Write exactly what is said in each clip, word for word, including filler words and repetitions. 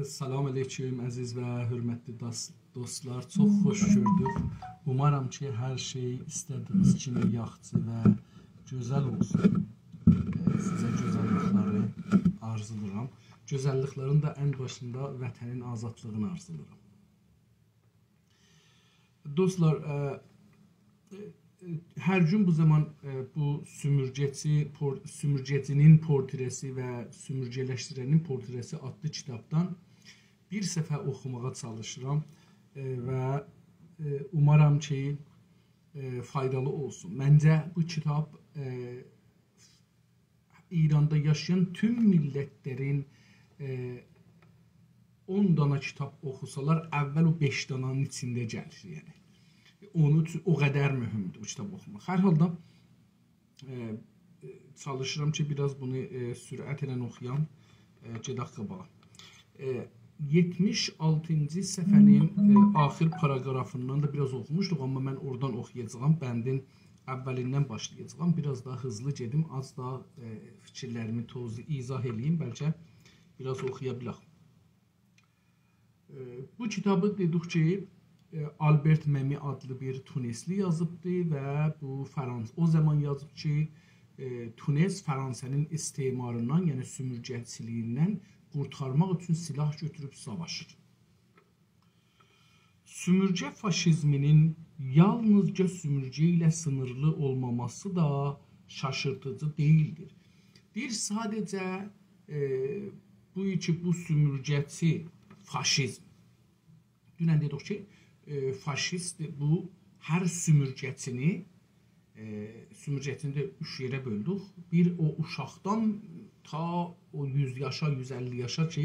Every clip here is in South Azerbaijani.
سلام علیکم، عزیز و حؤرمتلی داس-، دوستلار. چوخ خوش گؤردوک. اومارام کی، هر شئی ایسته‌دیگینیز کیمی یاخشی و گؤزل اولسون. ائ، سیزه گؤزللیکلری آرزولاییرام. گؤزللیکلرین ده ان باشیندا وطنین آزادلیغینی آرزولاییرام. دوستلار، ائ، ائ، هر گون بو زامان، ائ، بو سومورگه‌چی پور-، سومورگه‌چی‌نین پورتره‌سی و سومورگه‌لشدیرنین پورتره‌سی آدلی کیتابدان بیر صفحه اوخوماغا چالیشیرام، ائ، و، ائ، اومارام کی، ائ، فایدالی اولسون. منجه بو کیتاب، ائ، ایراندا یاشایان توم میللتلرین، ائ، اون دانا کیتاب اوخوسالار، اول او بئش دانانین ایچینده گلیر، یعنی. اونون اوچون او قدر مهمدور بو کیتاب اوخوماق. هر حالدا، ائ، ائ، چالیشیرام کی، بیر آز بونو، ائ، سرعت ایله اوخویام. ائ، گئدک قاباغا. ائ، یئتمیش آلتینجی صفحه‌نین، ائ، آخیر پاراگرافیندان دا بیر آز اوخوموشدوق، آمما من اورادان اوخویاجاغام، بندین اولیندن باشلایاجاغام. بیر آز داها هیزلی گئدیم، آز دا، ائ، فیکیرلریمی توضیح، ایضاح ائله‌ییم، بلکه بیر آز اوخویا بیلک. ائ، بو کیتابی دئدیک کی، ائ، آلبرت مئمی آدلی بیر تونسلی یازیبدی و بو فرانس-، او زامان یازیب کی، ائ، تونس فرانسه‌نین استعماریندان، یعنی سومورگه‌چیلیگیندن قورتارماق اوچون سلاح گؤتوروب ساواشیر. سومورگه فاشیزمی‌نین یالنیزجا سومورگه ایله سینیرلی اولماماسی دا شاشیرتیجی دئییلدیر. دئییر، ساده‌جه، ائ، بو کی، بو سومورگه‌چی فاشیزم. دونن دئدیک کی، ائ، فاشیست بو هر سومورگه‌چینی، ائ، سومورگه‌چینی ده اوچ یئره بؤلدوک. بیر او اوشاقدان تا او یوز یاشا، یوز اللی یاشا کی،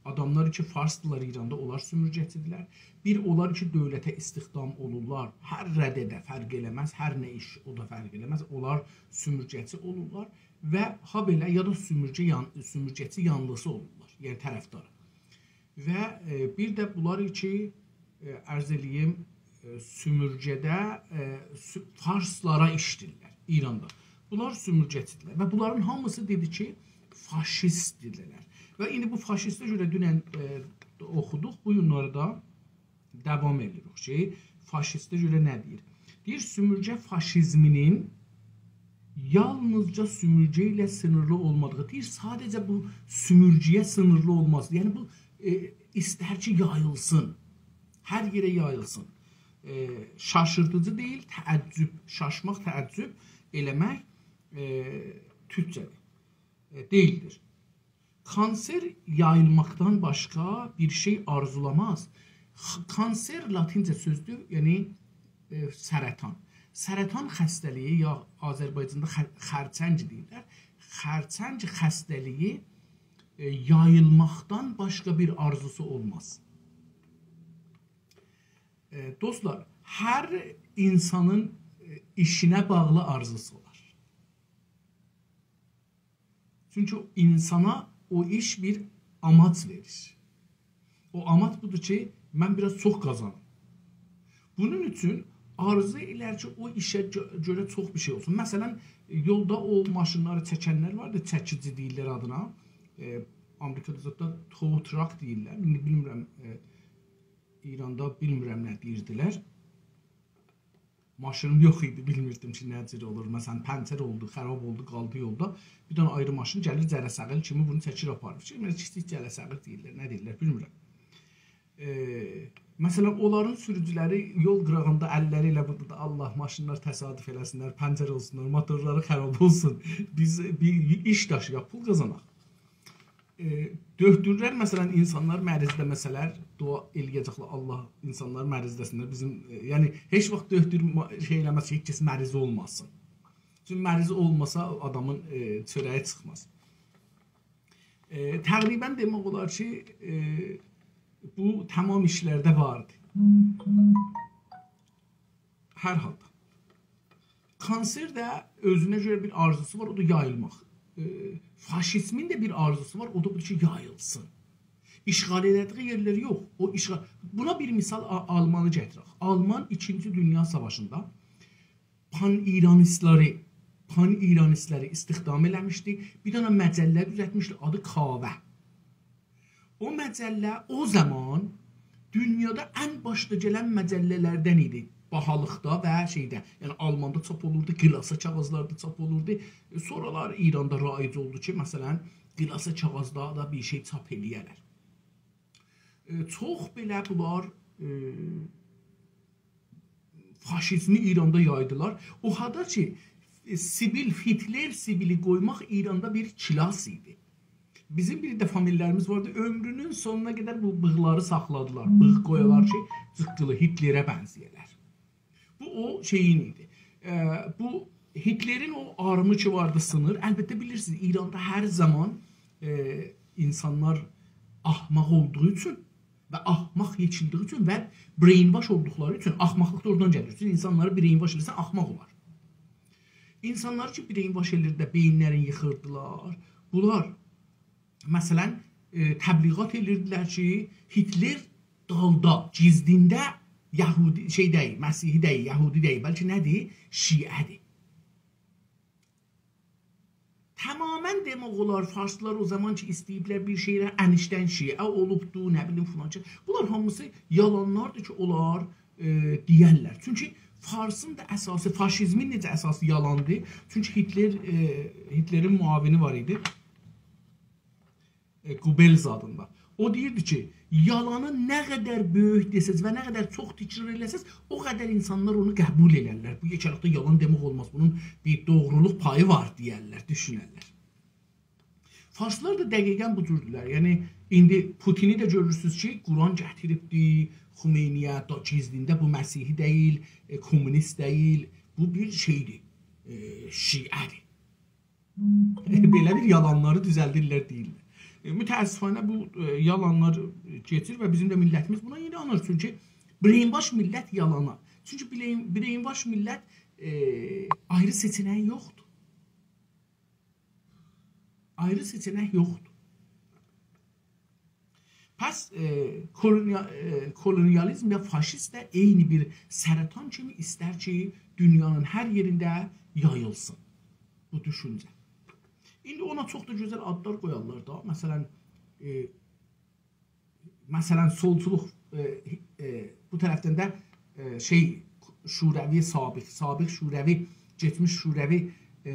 آداملار کی، فارسدیلار ایراندا، اونلار سومورگه‌چی‌دیرلر. بیر اونلار کی، دؤولته استخدام اولورلار، هر رده‌ده فرق ائله‌مز، هر نه ایش، او دا فرق ائله‌مز، اونلار سومورگه‌چی اولورلار و هابئله یا دا سومورگه یان-، سومورگه‌چی یانلیسی اولورلار، یعنی طرفدار. و، ائ، بیر ده بونلار کی، ائ، عرض ائله‌ییم، ائ، سومورگه‌ده، ائ، سو-، فارسلارا ایشله‌ییرلر ایراندا. بونلار سومورگه‌چی‌دیرلر و بونلارین هامیسی دئدی کی، فاشیست‌دیرلر. و ایندی بو فاشیسته گؤره دونن، ائ، اوخودوق، بو گونلری ده داوام ائدیریک کی، فاشیسته گؤره نه دئییر؟ دئییر، سومورگه فاشیزمی‌نین یالنیزجا سومورگه ایله سینیرلی اولمادیغی، دئییر، ساده‌جه بو سومورگه‌یه سینیرلی اولماز. یعنی بو، ائ، ایستر کی، یاییلسین. هر یئره یاییلسین. ائ، شاشیرتیجی دئییل، تعجب، شاشماق، تعجب ائله‌مک، ائ، تورکجه‌دیر. ائ، دئییلدیر. کانسر یاییلماقدان باشقا بیر شئی آرزولاماز. خ-، کانسر لاتینجه سؤزدور، یعنی، ائ، سرطان. سرطان خسته‌لیگی، یا آذربایجاندا خر-، خرچنگ دئییرلر. خرچنگ خسته‌لیگی، ائ، یاییلماقدان باشقا بیر آرزوسو اولماز. ائ، دوستلار، هر اینسانین، ائ، ایشینه باغلی آرزوسو وار. چونکی اینسانا او ایش بیر آماج وئریر. او آماج بودور کی، من بیر آز چوخ قازانیم. بونون اوچون آرزو ائلر کی، او ایشه گؤ-، گؤره چوخ بیر شئی اولسون. مثلا، یولدا او ماشینلاری چکنلر واردی، چکیجی دئییرلر آدینا. ائ، آمریکادا زاددا tow truck دئییرلر. ایندی بیلمیرم، ائ، ایراندا بیلمیرم نه دئییردیلر. ماشینیم یوخ ایدی، بیلمیردیم کی، نه جور اولور. مثلا، پنچر اولدو، خراب اولدو، قالدی یولدا. بیر دنه آیری ماشین گلیر، جرثقیل کیمی بونو چکیر آپاریر. فیکیر ائلیرم، کیچیک جرثقیل دئییرلر، نه دئییرلر، بیلمیرم. ائ، مثلا، اونلارین سوروجولری یول قیراغیندا اللری ائله بورادا، «الله، ماشینلار تصادف ائله‌سینلر، پنچر اولسونلار، موتورلاری خراب اولسون. بیز بیر ایش داشییاق، پول قازاناق.» ائ، دؤکتورلر، مثلا، اینسانلار مریضله‌مه‌سه‌لر، دعا ائله‌یه‌جکلر، «الله، اینسانلار مریضله‌سینلر.» بیزیم، ائ، یعنی، هئچ واخت دؤکتور ما-، شئی ائله‌مز کی، هئچ کس مریض اولماسین. چونکی مریض اولماسا، آدامین، ائ، چؤره‌یی چیخماز. ائ، تقریبا دئمک اولار کی، ائ، بو تمام ایشلرده واردی. هر حالدا. کانسر ده اؤزونه گؤره بیر آرزوسو وار، او دا یاییلماق. ائ، فاشیزمین ده بیر آرزوسو وار، او دا بودور کی، یاییلسین. اشغال ائله‌دیگی یئرلری یوخ، او اشغال. بونا بیر مثال آ-، آلمانی گتیرک. آلمان ایکینجی دونیا ساواشیندا پان‌ایرانیستلری، پان‌ایرانیستلری استخدام ائله‌میشدی. بیر دنه مجله دوزلتمیشدی، آدی کاوه. او مجله او زامان دونیادا ان باشدا گلن مجله‌لردن ایدی. باهالیقدا و شئیده، یعنی آلماندا چاپ اولوردو، قیلاسا کاغیذلاردا چاپ اولوردو. ائ، سونرالار ایراندا رایج اولدو کی، مثلا، قیلاسا کاغیذدا دا بیر شئی چاپ ائله‌یه‌لر. ائ، چوخ بئله بونلار، ائ، فاشیزمی ایراندا یایدیلار. او حادا کی، ائ، سیبیل، هیتلر سیبیلی قویماق ایراندا بیر کلاس ایدی. بیزیم بیر ده فامیللریمیز واردی، عؤمرونون سونونا قدر بو بیغلاری ساخلادیلار. بیغ قویالار کی، جیققیلی هیتلره بنزه‌یه‌لر. بو او شئیین ایدی. ائ، بو هیتلرین او آرمی کی واردی، سینیر. البته، بیلیرسینیز، ایراندا هر زامان، ائ، اینسانلار احمق اولدوغو اوچون و احمق یئتیشیلدیگی اوچون و brainwash اولدوقلاری اوچون، احمقلیق دا اورادان گلیر. چونکی اینسانلاری brainwash ائله‌سن، احمق اولار. اینسانلاری کی brainwash ائله‌ییر ده بئیینلرینی ییخیردیلار، بونلار، مثلا، ائ، تبلیغات ائله‌ییردیلر کی، هیتلر دالدا، گیزلینده یهودی، شئی دئییل، مسیحی دئییل، یهودی دئییل، بلکه نه‌دیر؟ شیعه‌دیر. تماما دئمک اولار، فارسلار او زامان کی ایسته‌ییبلر بیر شئیلر، انیشتین شیعه اولوبدو، نه بیلیم، فلان کی، بونلار هامیسی یالانلاردیر کی، اونلار، ائ، دئیرلر. چونکی فارسین دا اساسی، فاشیزمین نئجه اساسی یالاندیر؟ چونکی هیتلر، ائ، هیتلرین معاونی وار ایدی. ائ، گوبلز آدیندا. او دئییردی کی، یالانی نه قدر بؤیوک دئسز و نه قدر چوخ تکرار ائله‌سز، او قدر اینسانلار اونو قبول ائلرلر. بو یئکه‌لیکده یالان دئمک اولماز، بونون بیر دوغرولوق پایی وار دئیرلر، دوشونرلر. فارسلار دا دقیقا بو جوردولر. یعنی، ایندی پوتینی ده گؤرورسونوز کی، قرآن گتیریبدی خمینی‌یه، دا گیزلینده بو مسیحی دئییل، ائ، کمونیست دئییل، بو بیر شئیدیر، ائ، شیعه‌دیر. بئله بیر یالانلاری دوزلدیرلر، دئییرلر. ائ، متأسفانه بو، ائ، یالانلار کئچیر و بیزیم ده میللتیمیز بونا اینانیر. چونکی brainwash میللت یالانا. چونکی brain-، brainwash میللت، ائ، آیری سئچه‌نه‌یی یوخدور. آیری سئچه‌نک یوخدور. پس، ائ، کولونیا-، ائ، کولونیالیزم و فاشیست ده عینی بیر سرطان کیمی ایستر کی، دونیانین هر یئرینده یاییلسین بو دوشونجه. ایندی اونا چوخ دا گؤزل آدلار قویارلار دا. مثلا، ائ، مثلا، سولچولوق، ائ، ائ، بو طرفدن ده، ائ، شئی، شوروی سابق، سابق شوروی، کئچمیش شوروی، ائ،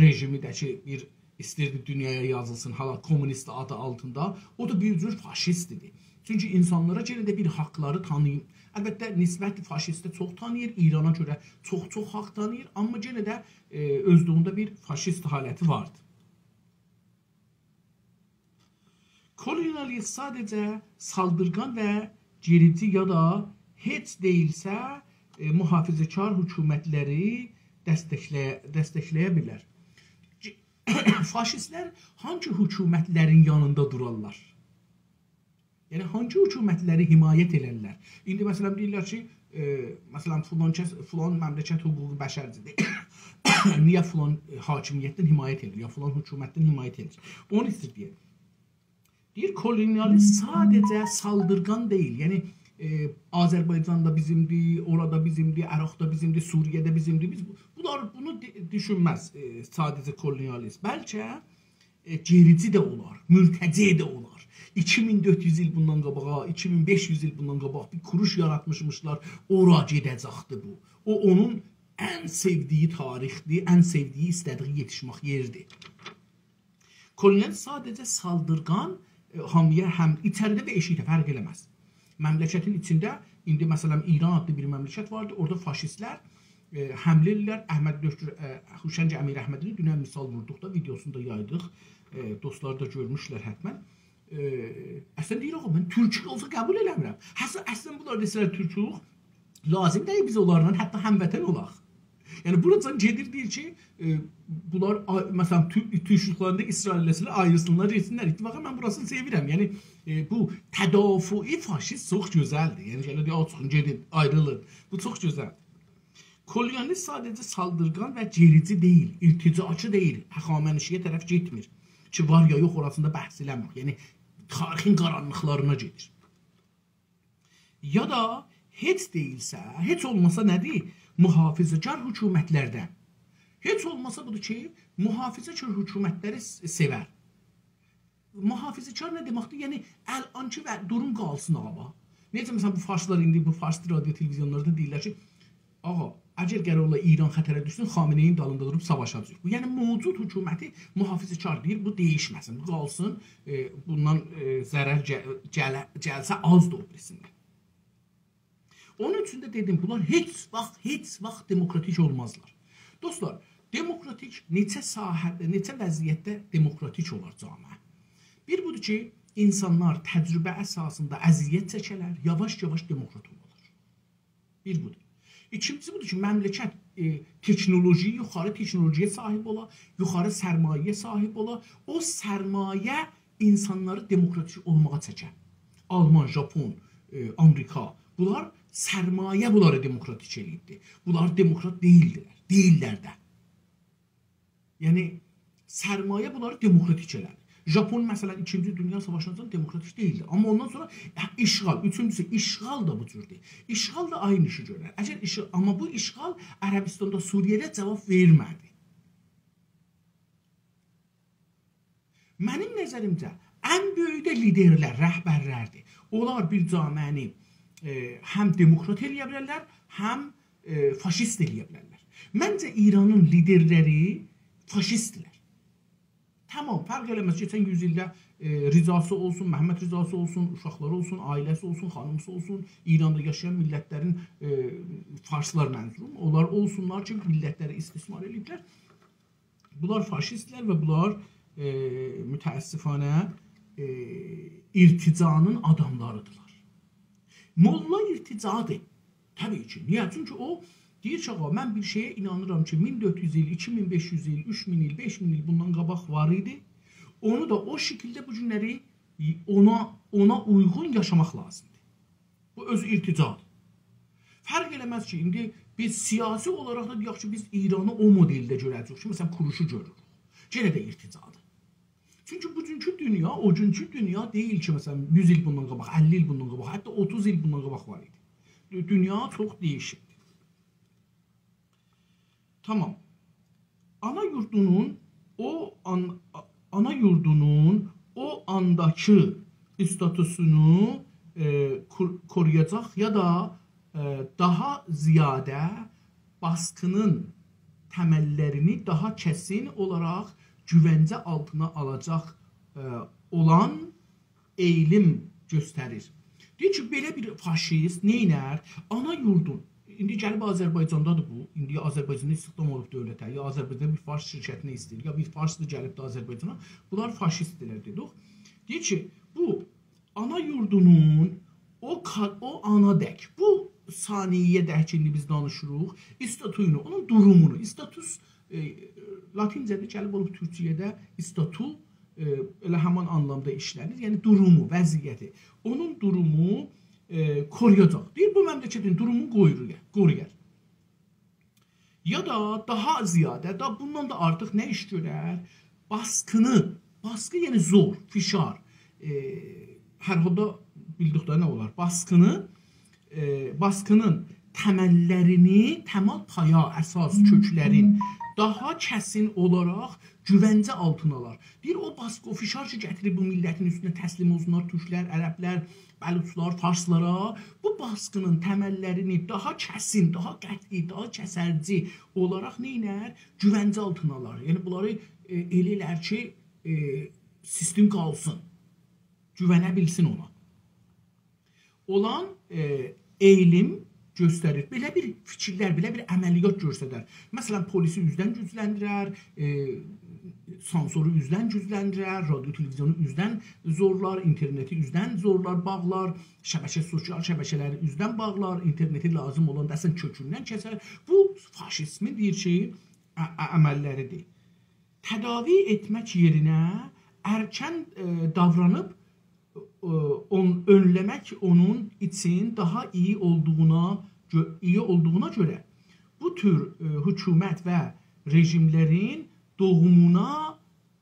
رژیمی ده کی، بیر ایستیردی دونیایا یاییلسین، حالا کمونیست آدی آلتیندا. او دا بیر جور فاشیست ایدی. چونکی اینسانلارا یئنه ده بیر حاقلاری تانیییم. البته، نسبت فاشیسته چوخ تانیییر، ایرانا گؤره چوخ-چوخ حاق تانیییر، آمما یئنه ده، ائ، اؤزلویونده بیر فاشیست حالتی واردی. کولونیالیست ساده‌جه سالدیرغان و گئریجی یا دا هئچ دئییلسه، ائ، محافظه‌کار حکومتلری دستکله-، دستکله‌یه بیلر. فاشیستلر هانگی حکومتلرین یانیندا دورارلار؟ یعنی، هانگی حکومتلری حمایت ائلرلر؟ ایندی، مثلا، دئییرلر کی، ائ، مثلا، فلان کس، فلان مملکت حقوق بشرچیدیر. نییه فلان، ائ، حاکمیتدن حمایت ائدیر، یا فلان حکومتدن حمایت ائدیر؟ اونو ایسته‌ییر دئیه. دئییر، کولونیالیست ساده‌جه سالدیرغان دئییل. یعنی، ائ، آذربایجان دا بیزیمدیر، اورادا بیزیمدیر، عراق دا بیزیمدیر، سوریه ده بیزیمدیر. بیز بو-، بونلار بونو دی-، دوشونمز، ائ، ساده‌جه کولونیالیست. بلکه ائ، گئریجی ده اولار، مرتجع ده اولار. ایکی مین دؤرد یوز ایل بوندان قاباغا، ایکی مین بئش یوز ایل بوندان قاباق بیر کوروش یاراتمیشمیشلار، اورا گئده‌جکدی بو. او، اونون ان سئودیگی تاریخدیر، ان سئودیگی، ایسته‌دیگی یئتیشمک یئریدیر. کولونیالیست ساده‌جه سالدیرغان، ائ، هامییا هم ایچریده و ائشیکده فرق ائله‌مز. مملکتین ایچینده، ایندی، مثلا، ایران آدلی بیر مملکت واردی، اورادا فاشیستلر، ائ، حمله ائله‌ییرلر. احمد دکتر، ائ، هوشنگ امیراحمدی‌نی دونن مثال ووردوق دا، ویدئوسونو دا یایدیق. ائ، دوستلار دا گؤرموشلر حتما. ائ، اصلا دئییر، «آغا، من تورک اولسا قبول ائله‌میرم.» اصلا، اصلا بونلار دئسه‌لر تورکلوک، لازیم دئییل بیز اونلارلا حتی هموطن اولاق. یعنی، بوراجان گئدیر، دئییر کی، ائ، بونلار، آ-، مثلا، تو-، تورکلوکلرینده اصرار ائله‌سه‌لر، آیریلسینلار، گئتسینلر. اتفاقا من بوراسینی سئویرم. یعنی، ائ، بو تدافعی فاشیست چوخ گؤزلدیر. یعنی، گلیر دئییر، «آ، چیخین، گئدین، آیریلین.» بو چوخ گؤزلدیر. کولونیالیست ساده‌جه سالدیرغان و گئریجی دئییل، ارتجاعچی دئییل، هخامنشی‌یه طرف گئتمیر. کی، وار یا یوخ، اوراسیندا بحث ائله‌میریک. یعنی، تاریخین قارانلیقلارینا گئدیر. یا دا هئچ دئییلسه، هئچ اولماسا نه‌دیر؟ محافظه‌کار حکومتلردن. هئچ اولماسا بودور کی، محافظه‌کار حکومتلری س-، سئور. محافظه‌کار نه دئمکدیر؟ یعنی، الانکی و دوروم قالسین، آغا. نئجه، مثلا، بو فارسلار ایندی، بو فارس رادیو تلویزیونلاردا دئییرلر کی، آغا، اگر قرار اولا ایران خطره دوشسون، خامنه‌ای‌نین دالیندا دوروب ساواشاجاغیق. بو، یعنی، موجود حکومتی محافظه‌کار دئییر، بو دییشمه‌سین، بو قالسین، ائ، بوندان، ائ، ضرر گل-، گله-، گلسه آزدیر او بیریسیندن. اونون اوچون ده دئدیم، بونلار هئچ واخت، هئچ واخت دموکراتیک اولمازلار. دوستلار، دموکراتیک نئچه ساحه‌ده، نئچه وضعیتده دموکراتیک اولار جامعه؟ بیر بودور کی، اینسانلار تجربه اساسیندا اذیت چکه‌لر، یاواش-یاواش دموکرات اولارلار. بیر بودور. ایکینجیسی بودور کی، مملکت، ائ، تکنولوژی، یوخاری تکنولوژی‌یه صاحیب اولا، یوخاری سرمایه‌یه صاحیب اولا. او سرمایه اینسانلاری دموکراتیک اولماغا چکر. آلمان، ژاپون، ائ، آمریکا، بونلار سرمایه بونلاری دموکراتیک ائله‌ییبدی. بونلار دموکرات دئییلدیلر، دئییللر ده. یعنی، سرمایه بونلاری دموکراتیک ائله‌دی. ژاپون، مثلا، ایکینجی دونیا ساواشیندان دموکراتیک دئییلدی. آمما اوندان سونرا، هه، اشغال، اوچونجوسو، اشغال دا بو جوردور. اشغال دا عینی ایشی گؤرر. اگر ایشی، آمما بو اشغال عربستاندا، سوریه‌ده جاواب وئرمه‌دی. منیم نظریمجه، ان بؤیوک ده لیدرلر، رهبرلردیر. اونلار بیر جامعه‌نی، ائ، هم دموکرات ائله‌یه بیلرلر، هم، ائ، فاشیست ائله‌یه بیلرلر. منجه، ایرانین لیدرلری فاشیستدیرلر. تامام، فرق ائله‌مز. کئچن یوز ایلده، ائ، رضاسی اولسون، محمد رضاسی اولسون، اوشاقلاری اولسون، عائله‌سی اولسون، خانیمیسی اولسون، ایراندا یاشایان میللتلرین، ائ، فارسلار منظوروم، اونلار اولسونلار کی، میللتلری استثمار ائله‌ییبلر. بونلار فاشیستلر و بونلار، ائ، متأسفانه، ائ، ارتجاعین آداملاریدیرلار. موللا ارتجاعدیر. طبیعی کی. نییه؟ چونکی او دئییر کی، آغا، من بیر شئیه اینانیرام کی، مین دؤرد یوز ایل، ایکی مین بئش یوز ایل، اوچ مین ایل، بئش مین ایل بوندان قاباق وار ایدی. اونو دا او شکیلده بو گونلری اونا، اونا اویغون یاشاماق لازیمدیر. بو اؤزو ارتجاعدیر. فرق ائله‌مز کی، ایندی بیز سیاسی اولاراق دا دئیک کی، بیز ایرانی او مدلده گؤره‌جه‌ییک کی، مثلا، کوروشو گؤروروک. یئنه ده ارتجاعدیر. چونکی بوگونکو دونیا، او گونکو دونیا دئییل کی، مثلا، یوز ایل بوندان قاباق، اللی ایل بوندان قاباق، حتی اوتوز ایل بوندان قاباق وار ایدی. دو-، دونیا چوخ دییشیبدیر. تامام. آنا یوردونون او آن-، آنا یوردونون او آنداکی استاتوسونو، ائ، کور-، کورویاجاق یا دا، ائ، داها زیاده باسقینین تمللرینی داها کسین اولاراق گوونجه آلتینا آلاجاق، ائ، اولان ائییلیم گؤستریر. دئییر کی، بئله بیر فاشیست نئینر؟ آنا یوردون. ایندی گلیب آذربایجاندادیر بو. ایندی یا آذربایجاندا استخدام اولوب دؤولته، یا آذربایجاندا بیر فارس شرکتینه ایسته‌ییر، یا بیر فارسدیر گلیب ده آذربایجانا. بونلار فاشیستدیرلر، دئدیک. دئییر کی، بو آنا یوردونون او کا-، او آنادک، بو ثانیه‌یه‌دک کی، ایندی بیز دانیشیریق، استاتوسونو، اونون دورومونو، استاتوس، ائ، لاتینجه‌ده گلیب اولوب تورکجه‌یه ده استاتو، ائ، ائله همان آنلامدا ایشله‌نیر. یعنی دورومو، وضعیتی، اونون دورومو، ائ، کورویاجاق. دئییر، بو مملکتین دورومونو قورویار، قورویار. یا دا داها زیاده، دا بوندان دا آرتیق نه ایش گؤرر؟ باسقینی، باسقی یعنی زور، فشار. ائ، هر حالدا بیلدیک ده نه اولار؟ باسقینی، ائ، باسقینین تمللرینی، تمل پایا، اساس، کؤکلرین داها کسین اولاراق گوونجه آلتینا آلار. دئییر، او باسقی، او فشار کی، گتیریب بو میللتین اوستونه تسلیم اولسونلار، تورکلر، عربلر، بلوچلار، فارسلارا، بو باسقینین تمللرینی داها کسین، داها قطعی، داها کسرجی اولاراق نئینر؟ گوونجه آلتینا آلار. یعنی، بونلاری، ائ، ائله ائلر کی، ائ، سیستم قالسین. گوونه بیلسین اونا. اولان، ائ، ائییلیم گؤستریر. بئله بیر فیکیرلر، بئله بیر عملیات گؤسترر. مثلا، پلیسی اوزدن گوجلندیرر، ائ، سانسورو اوزدن گوجلندیرر، رادیو تلویزیونو اوزدن زورلار، اینترنتی اوزدن زورلار، باغلار، شبکه، سوسیال شبکه‌لری اوزدن باغلار، اینترنتی لازیم اولاندا اصلا کؤکوندن کسر. بو فاشیزمین دئییر کی، ع-، ع-، عمللریدیر. تداوی ائتمک یئرینه ارکن، ائ، داورانیب، ائ، اون-، اؤنله‌مک اونون اوچون داها ایی اولدوغونا گؤ-، ایی اولدوغونا گؤره بو تور، ائ، حکومت و رژیملرین دوغومونا،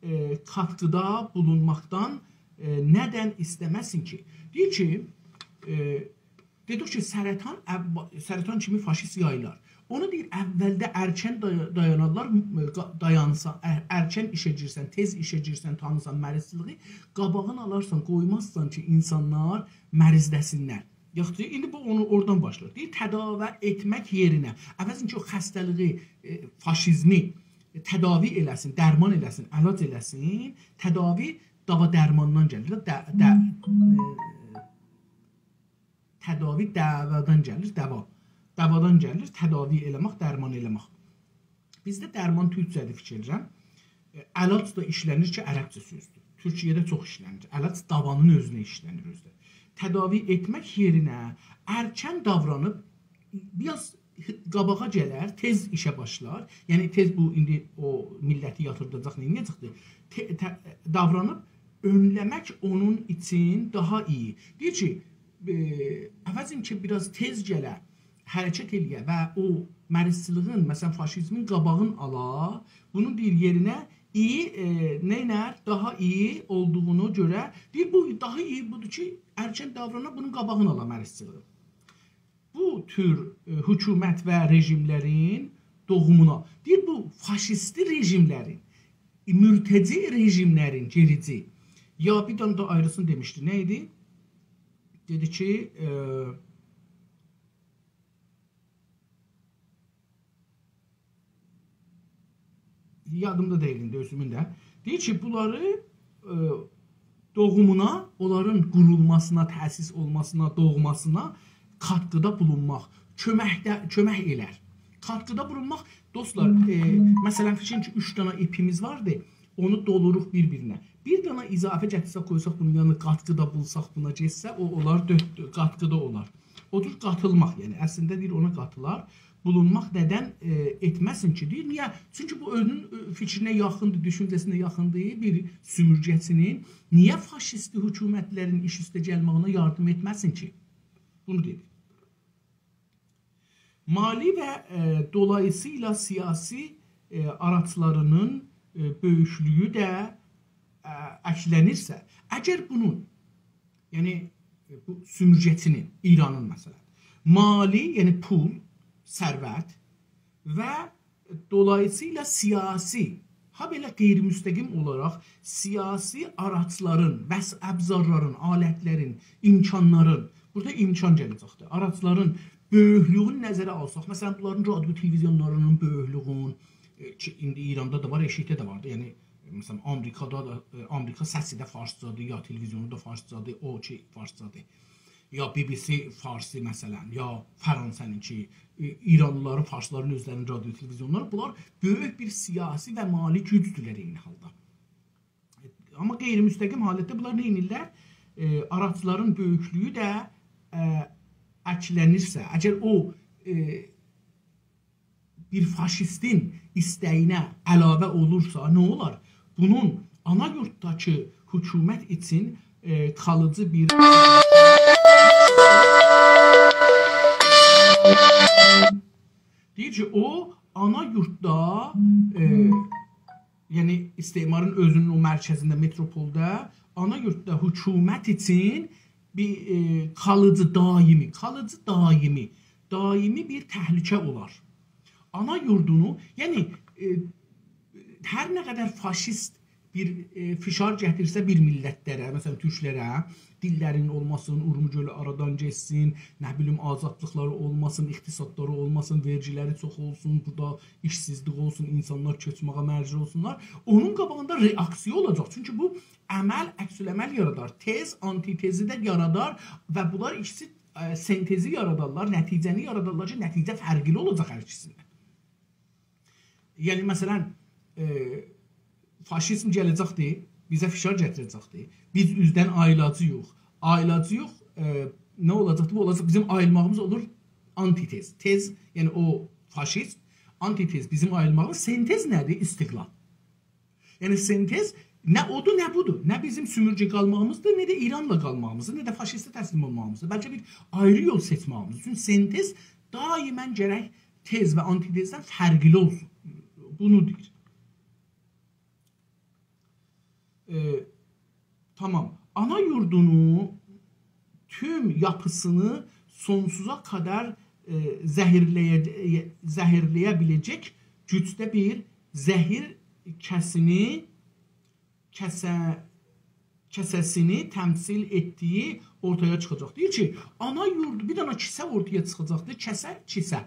ائ، قاتقیدا بولونماقدان، ائ، ندن ایسته‌مه‌سین کی؟ دئییر کی، ائ، دئدیک کی، سرطان، اول-، سرطان کیمی فاشیست یاییلار. اونو دئییر، اولده ارکن دای-، دایانارلار، م-، قا-، دایانسان، ار-، ارکن ایشه گیرسن، تئز ایشه گیرسن، تانیسان مریضچیلیگی، قاباغینی آلارسان، قویمازسان کی، اینسانلار مریضله‌سینلر. یاخشی، ایندی بو اونو اورادان باشلاییر. دئییر، تداوی ائتمک یئرینه، عوضین کی، او خسته‌لیگی، ائ، فاشیزمی تداوی ائله‌سین، درمان ائله‌سین، علاج ائله‌سین، تداوی داوا درماندان گلیر. ده، ده، ائ، تداوی دوادان گلیر، دوا. دوادان گلیر، تداوی ائله‌مک، درمان ائله‌مک. بیزده درمان تورکجه‌دیر، فیکیر ائدیرم. ائ، علاج دا ایشله‌نیر کی، عربجه سؤزدور. تورکیه‌ده چوخ ایشله‌نیر. علاج داوانین اؤزونه ایشله‌نیر اؤزو ده. تداوی ائتمک یئرینه ارکن داورانیب، بیر آز قاباغا گلر، تئز ایشه باشلار. یعنی تئز بو ایندی او میللتی یاتیرداجاق، نه ائده‌جکدیر؟ ته-، ته-، داورانیب اؤنله‌مک اونون اوچون داها ایی. دئییر کی، ائ، عوضین کی، بیر آز تئز گله، حرکت ائله‌یه و او مریضچیلیگین، مثلا، فاشیزمین قاباغینی آلا، بونون دئییر یئرینه ایی، ائ، نه ائدر؟ داها ایی اولدوغونو گؤره، دئییر، بو داها ایی بودور کی، ارکن داورانا، بونون قاباغینی آلا مریضچیلیگین. بو تور، ائ، حکومت و رژیملرین دوغومونا، دئییر، بو فاشیستی رژیملرین، مرتجع رژیملرین، گئریجی. یا بیر دنه ده آیریسینی دئمیشدی. نه ایدی؟ دئدی کی، ائ، یادیمدا دئییل ایندی اؤزومون ده. دئییر کی، بونلاری، ائ، دوغومونا، اونلارین قورولماسینا، تأسیس اولماسینا، دوغماسینا قاتقیدا بولونماق، کؤمکده، کؤمک ائلر. قاتقیدا بولونماق، دوستلار، ائ، مثلا، فیکرین کی، اوچ دنه ایپیمیز واردی، اونو دولوروق بیر-بیرینه. بیر دنه اضافه گتیرسک، قویساق بونون یانینا، قاتقیدا بولساق بونا گئتسه، او اولار دؤرد، قاتقیدا اولار. او جور قاتیلماق، یعنی اصلینده دئییر اونا قاتیلار. بولونماق ندن، ائ، ائتمه‌سین کی، دئییر. نییه؟ چونکی بو اؤزونون، ائ، فیکرینه یاخیندیر، دوشونجه‌سینه یاخیندیر بیر سؤمورگه‌چی‌نین. نییه فاشیستی حکومتلرین ایش اوسته گلمه‌یینه یاردیم ائتمه‌سین کی؟ بونو دئییر. مالی و، ائ، دولاییسییلا سیاسی، ائ، آراجلارینین، ائ، بؤیوکلویو ده، ائ، اکلنیرسه، اگر بونون، یعنی، ائ، بو سؤمورگه‌چی‌نین، ایرانین مثلا، مالی، یعنی پول، ثروت و دولاییسییلا سیاسی، هابئله غیرمستقیم اولاراق سیاسی آراجلارین، وس-، ابزارلارین، آلتلرین، امکانلارین، بورادا امکان گله‌جکدیر. آراجلارین بؤیوکلویونو نظره آلساق، مثلا، بونلارین رادیو تلویزیونلارینین بؤیوکلویون، ائ، کی، ایندی ایراندا دا وار، ائشیکده ده واردی. یعنی، مثلا، آمریکادا دا، ائ، آمریکا سسی ده فارسجادیر، یا تلویزیونو دا فارسجادیر، او کی، فارسجادیر. یا بی بی سی فارسی، مثلا، یا فرانسه‌نینکی، ای-، ایرانلیلارین، فارسلارین اؤزلرینین رادیو تلویزیونلاری، بونلار بؤیوک بیر سیاسی و مالی گوجدولر عینی حالدا. آمما غیرمستقیم حالتده بونلار نه ائدیرلر؟ ائ، آراجلارین بؤیوکلویو ده، ائ، اکلنیرسه، اگر او، ائ، بیر فاشیستین ایسته‌یینه علاوه اولورسا، نه اولار؟ بونون آنا یورتداکی حکومت اوچون، ائ، قالیجی بیر، دئییر کی، او آنا یورتدا، ائ، یعنی استعمارین اؤزونون او مرکزینده، متروپولدا، آنا یورتدا حکومت اوچون بیر، ائ، قالیجی، دائمی، قالیجی، دائمی، دائمی بیر تهلکه اولار. آنا یوردونو، یعنی، ائ، هر نه قدر فاشیست بیر، ائ، فشار گتیرسه بیر میللتلره، مثلا، تورکلره، دیللرین اولماسین، اورمو گؤلو آرادان گئتسین، نه بیلیم، آزادلیقلاری اولماسین، اقتصادلاری اولماسین، وئرگیلری چوخ اولسون، بورادا ایشسیزلیک اولسون، اینسانلار کؤچمه‌یه مجبور اولسونلار، اونون قاباغیندا رئاکسیا اولاجاق. چونکی بو عمل، عکس‌العمل یارادار، تز، آنتی‌تزی ده یارادار و بونلار ایکیسی، ائ، سنتزی یارادارلار، نتیجه‌نی یارادارلار کی، نتیجه فرقلی اولاجاق هر ایکیسینده. یعنی، مثلا، ائ، فاشیزم گله‌جکدیر، بیزه فشار گتیره‌جکدیر. بیز اوزدن آییلاجاغیق. آییلاجاغیق، ائ، نه اولاجاقدیر؟ بو اولاجاق، بیزیم آییلماغیمیز اولور آنتی‌تز. تز، یعنی او فاشیست، آنتی‌تز بیزیم آییلماغیمیز. سنتز نه‌دیر؟ استقلال. یعنی سنتز نه اودور، نه بودور. نه بیزیم سؤمورگه قالماغیمیزدیر، نه ده ایرانلا قالماغیمیزدیر، نه ده فاشیسته تسلیم اولماغیمیزدیر. بلکه بیر آیری یول سئچمه‌ییمیز اوچون سنتز دائما گرک تز و آنتی‌تزدن فرقلی اولسون. بونو دئییر. ائ، تامام. آنا یوردونو توم یاپیسینی سونسوزا قدر، ائ، زهرله‌یه-، زهرله‌یه بیله‌جک گوجده بیر زهر کسینی، کسه-، کسه‌سینی تمثیل ائتدیگی اورتایا چیخاجاق. دئییر کی، آنا یوردو، بیر دنه کیسه اورتایا چیخاجاقدیر. کسه، کیسه.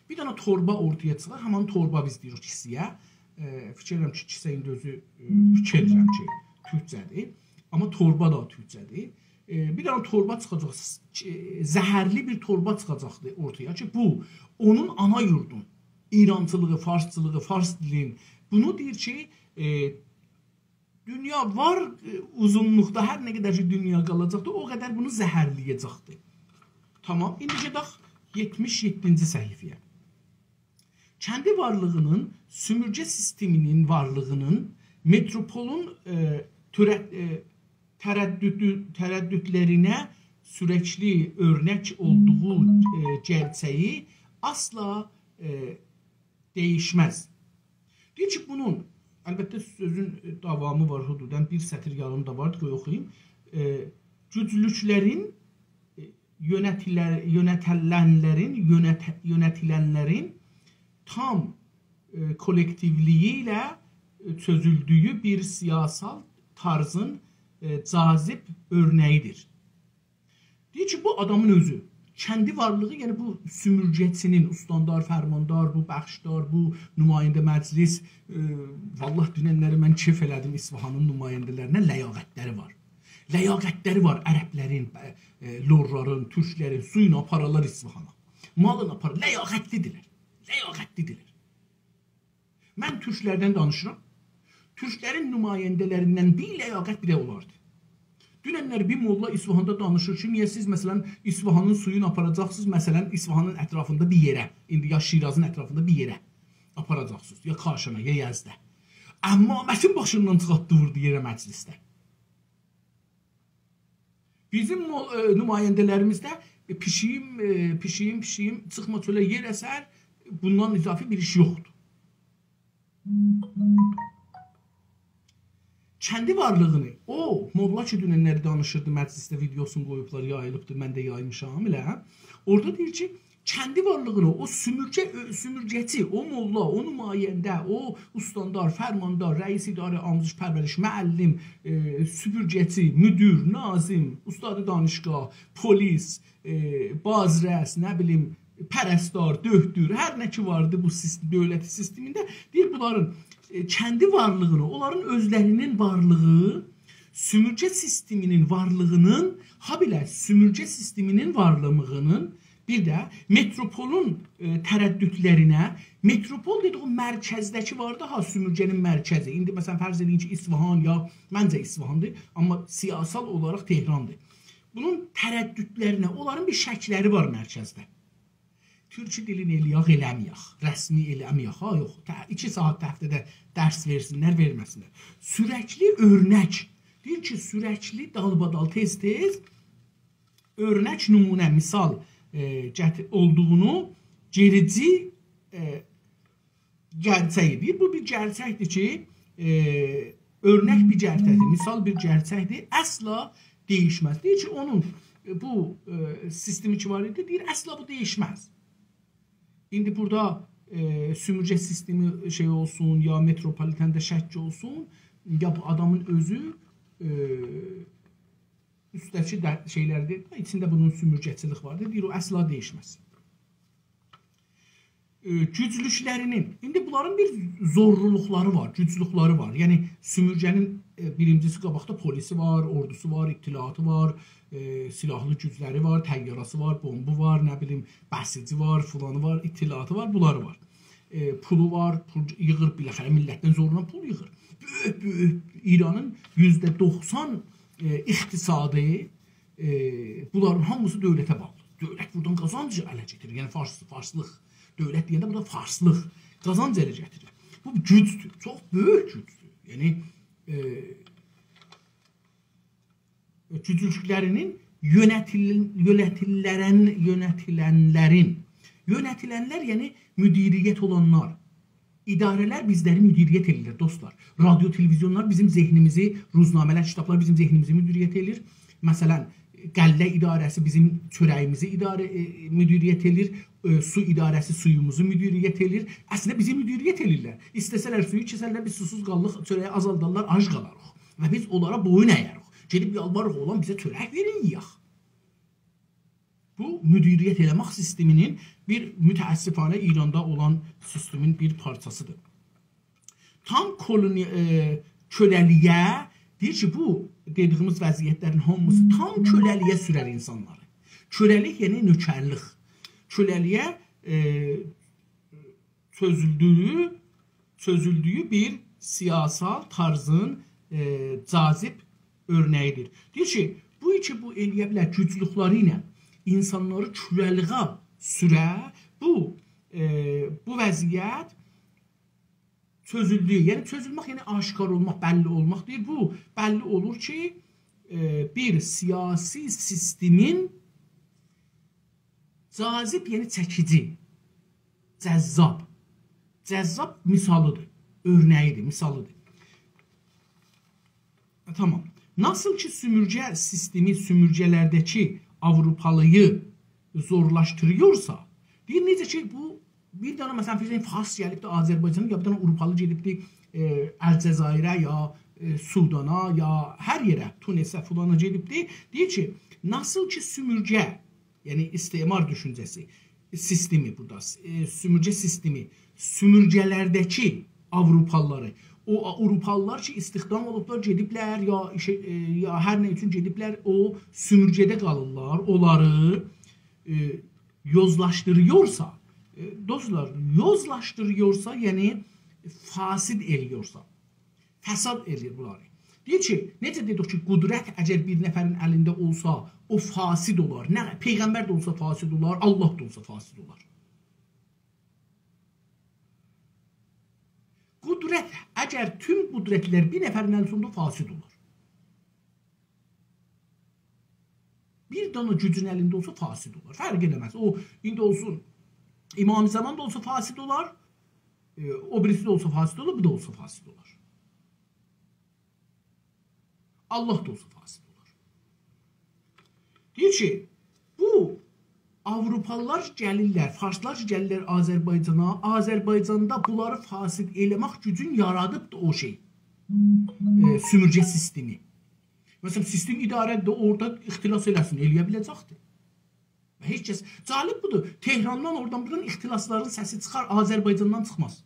بیر دنه توربا اورتایا چیخار. همین توربا بیز دئییریک کیسه‌یه. ائ، فیکیر ائدیرم کی، کیسه ایندی اؤزو، ائ، فیکیر ائدیرم کی، تورکجه‌دیر. آمما توربا دا تورکجه‌دیر. ائ، بیر دنه توربا چیخاجاق، س-، ائ، زهرلی بیر توربا چیخاجاقدیر اورتایا کی، بو اونون آنا یوردون، ایرانچیلیغی، فارسچیلیغی، فارس دیلین. بونو دئییر کی، ائ، دونیا وار، ائ، اوزونلوقدا، هر نه قدر کی دونیا قالاجاقدیر، او قدر بونو زهرله‌یه‌جکدیر. تامام، ایندی گئدک یئتمیش یئددینجی صفحه‌یه. کندی وارلیغینین، سومورگه سیستمینین وارلیغینین، متروپولون، ائ، تورت-، ائ، ترددو-، ترددلرینه سورکلی اؤرنک اولدوغو، ائ، گئرچه‌یی اصلا، ائ، دییشمز. دئییر کی، بونون، البته، سؤزون، ائ، داوامی وار، حدوداً بیر سطر یاریم دا وار، قوی اوخویوم. ائ، گوجلوکلرین، ائ، یؤنتیلر-، یؤنتیلنلرین، یؤنت-، یؤنتیلنلرین تام، ائ، کولکتیولیگی ایله، ائ، چؤزولدویو بیر سیاسال طرزین، ائ، جاذب اؤرنه‌ییدیر. دئییر کی، بو آدامین اؤزو، کندی وارلیغی، یعنی بو سومورگه‌چی‌نین، استاندار، فرماندار، بو بخشدار، بو نماینده مجلس، ائ، والله دوننلری من کئف ائله‌دیم اصفهانین نماینده‌لرینه، لیاقتلری وار. لیاقتلری وار عربلرین، ائ، لورلارین، تورکلرین، سویونو آپارالار اصفهانا. مالینی آپار، لیاقتلی‌دیرلر. لیاقتلی‌دیرلر. من تورکلردن دانیشیرام. تورکلرین نماینده‌لریندن بی‌لیاقت بیر ده اولاردی. دوننلر بیر موللا اصفهاندا دانیشیر کی، نییه سیز، مثلا، اصفهانین سویونو آپاراجاقسینیز، مثلا، اصفهانین اطرافیندا بیر یئره، ایندی یا شیرازین اطرافیندا بیر یئره آپاراجاقسینیز، یا کاشانا، یا یزده. عمامه‌سین باشیندان چیخارتدی، ووردو یئره مجلسده. بیزیم مو-، ائ، نماینده‌لریمیزده، ائ، پیشییم، ائ، پیشییم، پیشییم، چیخما چؤله، یئر اسر، بوندان اضافی بیر ایش یوخدور. کندی وارلیغینی، او موللا کی، دوننلری دانیشیردی، مجلسده ویدئوسونو قویوبلار، یاییلیبدیر، من ده یایمیشام ائله. اورادا دئییر کی، کندی وارلیغینی، او سومورگه-، ائ، سومورگه‌چی، او موللا، او نماینده، او استاندار، فرماندار، رئیس اداره آموزش پرورش، معلم، ائ، سوپورگه‌چی، مدیر، ناظم، استاد دانشگاه، پلیس، ائ، بازرس، نه بیلیم، پرستار، دؤکتور، هر نه کی واردی بو سیست-، دؤولت سیستمینده، دئییر، بونلارین، ائ، کندی وارلیغینی، اونلارین اؤزلرینین وارلیغی، سومورگه سیستمینین وارلیغینین، هابئله سومورگه سیستمینین وارلیغینین، بیر ده متروپولون، ائ، ترددلرینه، متروپول دئدیک، او مرکزده‌کی وار دا، ها، سومورگه‌نین مرکزی. ایندی، مثلا، فرض ائدین کی، اصفهان یا، منجه اصفهاندیر، آمما سیاسال اولاراق تهراندیر. بونون ترددلرینه، اونلارین بیر شکلری وار مرکزده. تورکی دیلین ائله‌یک، ائله‌مه‌یک، رسمی ائله‌مه‌یک، ها، یوخ، ته-، ایکی ساعات هفته‌ده درس وئرسینلر، وئرمه‌سینلر. سورکلی اؤرنک، دئییر کی، سورکلی دالبادال، تئز-تئز اؤرنک، نمونه، مثال، ائ، گتیر-، اولدوغونو گئریجی، ائ، گئرچه‌یی دئییر. بو بیر گئرچکدیر کی، ائ، اؤرنک بیر گئرچکدیر، مثال بیر گئرچکدیر، اصلا دییشمز. دئییر کی، اونون، ائ، بو، ائ، سیستمی کی وار ایدی، دئییر، اصلا بو دییشمز. ایندی بورادا، ائ، سومورگه سیستمی شئی اولسون، یا متروپولیتنده شک اولسون، یا بو آدامین اؤزو، ائ، اوستده‌کی ده شئیلردیر، ایچینده بونون سومورگه‌چیلیک واردیر، دئییر، او اصلا دییشمز. ائ، گوجلوکلرینین، ایندی بونلارین بیر زورلولوقلاری وار، گوجلوکلری وار. یعنی، سومورگه‌نین، ائ، بیرینجیسی قاباقدا پلیسی وار، اوردوسو وار، اطلاعاتی وار، ائ، سلاحلی گوجلری وار، طیاره‌سی وار، بومبو وار، نه بیلیم، بسیجی وار، فلانی وار، اطلاعاتی وار، بونلاری وار. ائ، پولو وار، پول ییغیر، بالاخره میللتدن زورلا پول ییغیر. بؤیوک، بؤیوک، ایرانین یوزده دوخسان، ائ، اقتصادی، ائ، بونلارین هامیسی دؤولته باغلی. دؤولت بورادان قازانج اله گتیریر. یعنی فارس-، فارسلیق. دؤولت دئینده بورادا فارسلیق. قازانج اله گتیریر. بو گوجدور. چوخ بؤیوک گوجدور. یعنی، ائ، گوجلوکلرینین یؤنتیل-، یؤنتیللرن-، یؤنتیلنلرین، یؤنتیلنلر، یعنی مدیریت اولانلار، اداره‌لر بیزلری مدیریت ائدیرلر، دوستلار. رادیو، تلویزیونلار بیزیم ذهنیمیزی، روزنامه‌لر، کیتابلار بیزیم ذهنیمیزی مدیریت ائدیر. مثلا، غله اداره‌سی بیزیم چؤره‌ییمیزی اداره، ائ، مدیریت ائله‌ییر، ائ، سو اداره‌سی سویوموزو مدیریت ائله‌ییر. اصلینده بیزی مدیریت ائله‌ییرلر. ایسته‌سه‌لر سویو کسرلر، بیز سوسوز قالاریق، چؤره‌یی آزالدارلار، آج قالاریق. و بیز اونلارا بویون اَیه‌ریک. گئدیب یالواریریق، «اولان، بیزه چؤرک وئرین، یئیک.» بو، مدیریت ائله‌مک سیستمینین بیر، متأسفانه، ایراندا اولان سیستمین بیر پارچاسیدیر. تام کولونی-، ائ، کؤله‌لییه، دئییر کی، بو دئدیییمیز وضعیتلرین هامیسی تام کؤله‌لییه سورر اینسانلاری. کؤله‌لیک، یعنی نؤکرلیک. کؤله‌لییه، ائ، چؤزولدویو، چؤزولدویو بیر سیاسال طرزین، ائ، جاذب اؤرنه‌ییدیر. دئییر کی، بو کی، بو ائله‌یه بیلر گوجلوکلری ایله اینسانلاری کؤله‌لییه سوره، بو، ائ، بو وضعیت چؤزولدویو، یعنی چؤزولمک، یعنی آشکار اولماق، بللی اولماق دئییر. بو بللی اولور کی، ائ، بیر سیاسی سیستمین جاذب، یعنی چکیجی، جذاب. جذاب مثالیدیر، اؤرنه‌ییدیر، مثالیدیر. ائ، تامام. ناسیل کی، سومورگه سیستمی سومورگه‌لرده‌کی آوروپالی‌یی زورلاشدیرییورسا، دئییر، نئجه کی، بو بیر دنه، مثلا، فیرض ائدین، فارس گلیبدی آذربایجانا، یا بیر دنه آوروپالی گئدیبدی، ائ، الجزایره، یا، ائ، سودانا، یا هر یئره، تونسه، فلانا گئدیبدی. دئییر کی، ناسیل کی، سومورگه، یعنی استعمار دوشونجه‌سی، سیستمی بورادا، ائ، سومورگه سیستمی، سومورگه‌لرده‌کی آوروپالیلاری، او آوروپالیلار کی، استخدام اولوبلار، گئدیبلر، یا ایشه، ائ، یا هر نه اوچون گئدیبلر، او سومورگه‌ده قالیرلار، اونلاری، ائ، یوزلاشدیرییورسا، ائ، دوستلار، یوزلاشدیرییورسا، یعنی فاسد ائله‌ییرسه، فساد ائله‌ییر بونلاری. دئییر کی، نئجه دئدیک کی، قدرت اگر بیر نفرین الینده اولسا، او فاسد اولار. نه، پیغمبر ده اولسا فاسد اولار، الله دا اولسا فاسد اولار. قدرت، اگر توم قدرتلر بیر نفرین الینده اولسا، فاسد اولار. بیر دانا گوجون الینده اولسا، فاسد اولار. فرق ائله‌مز. او، ایندی اولسون امام زمان دا اولسا، فاسد اولار. ائ، او بیریسی ده اولسا، فاسد اولار. بو دا اولسا، فاسد اولار. الله دا اولسا، فاسد اولار. دئییر کی، بو آوروپالیلار گلیرلر، فارسلار کی، گلیرلر آذربایجانا، آذربایجاندا بونلاری فاسد ائله‌مک گوجون یارادیبدیر او شئی. ائ، سومورگه سیستمی. مثلا، سیستم اداره‌دیر، اورادا اختلاس ائله‌سین، ائله‌یه بیله‌جکدیر. و هئچ کس، جالب بودور، تهراندان، اورادان، بورادان اختلاسلارین سسی چیخار، آذربایجاندان چیخماز.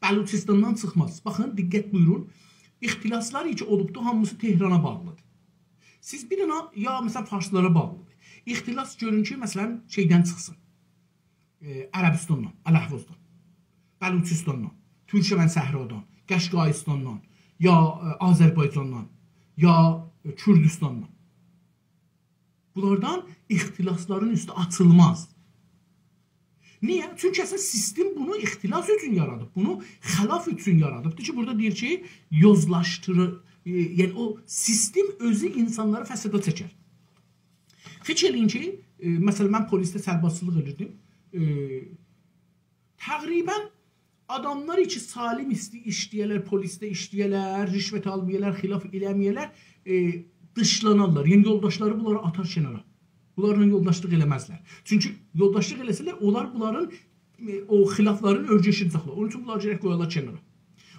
بلوچستاندان چیخماز. باخین، دقت بویورون، اختلاسلار کی اولوبدو، هامیسی تهرانا باغلیدیر. سیز بیر دنه، یا مثلا فارسلارا باغلیدیر. اختلاس گؤرون کی، مثلا شئیدن چیخسین. ائ، عربستاندان، الاحوازدان، بلوچستاندان، تورکمن صحرادان، قشقایستاندان، یا، ائ، آذربایجاندان، یا، ائ، کوردوستاندان. بونلاردان اختلاسلارین اوستو آچیلماز. نییه؟ چونکی اصلینده سیستم بونو اختلاس اوچون یارادیب، بونو خلاف اوچون یارادیبدیر کی، بورادا دئییر کی، یوزلاشدیریر، ائ، یعنی او سیستم اؤزو اینسانلاری فسادا چکر. فیکیر ائله‌یین کی، ائ، مثلا، من پلیسده سربازچیلیق ائدیردیم. ائ، تقریبا آداملار کی، سالم ایشلی-، ایشله‌یه‌لر، پلیسده ایشله‌یه‌لر، رشوت آلمایالار، خلاف ائله‌مه‌یه‌لر، ائ، دیشلانارلار. یعنی یولداشلاری بونلاری آتار کنارا. بونلارلا یولداشلیق ائله‌مزلر. چونکی یولداشلیق ائله‌سه‌لر، اونلار بونلارین، ائ، او خلافلارین اؤرگشیرجکلر. اونون اوچون بونلاری گرک قویالار کنارا.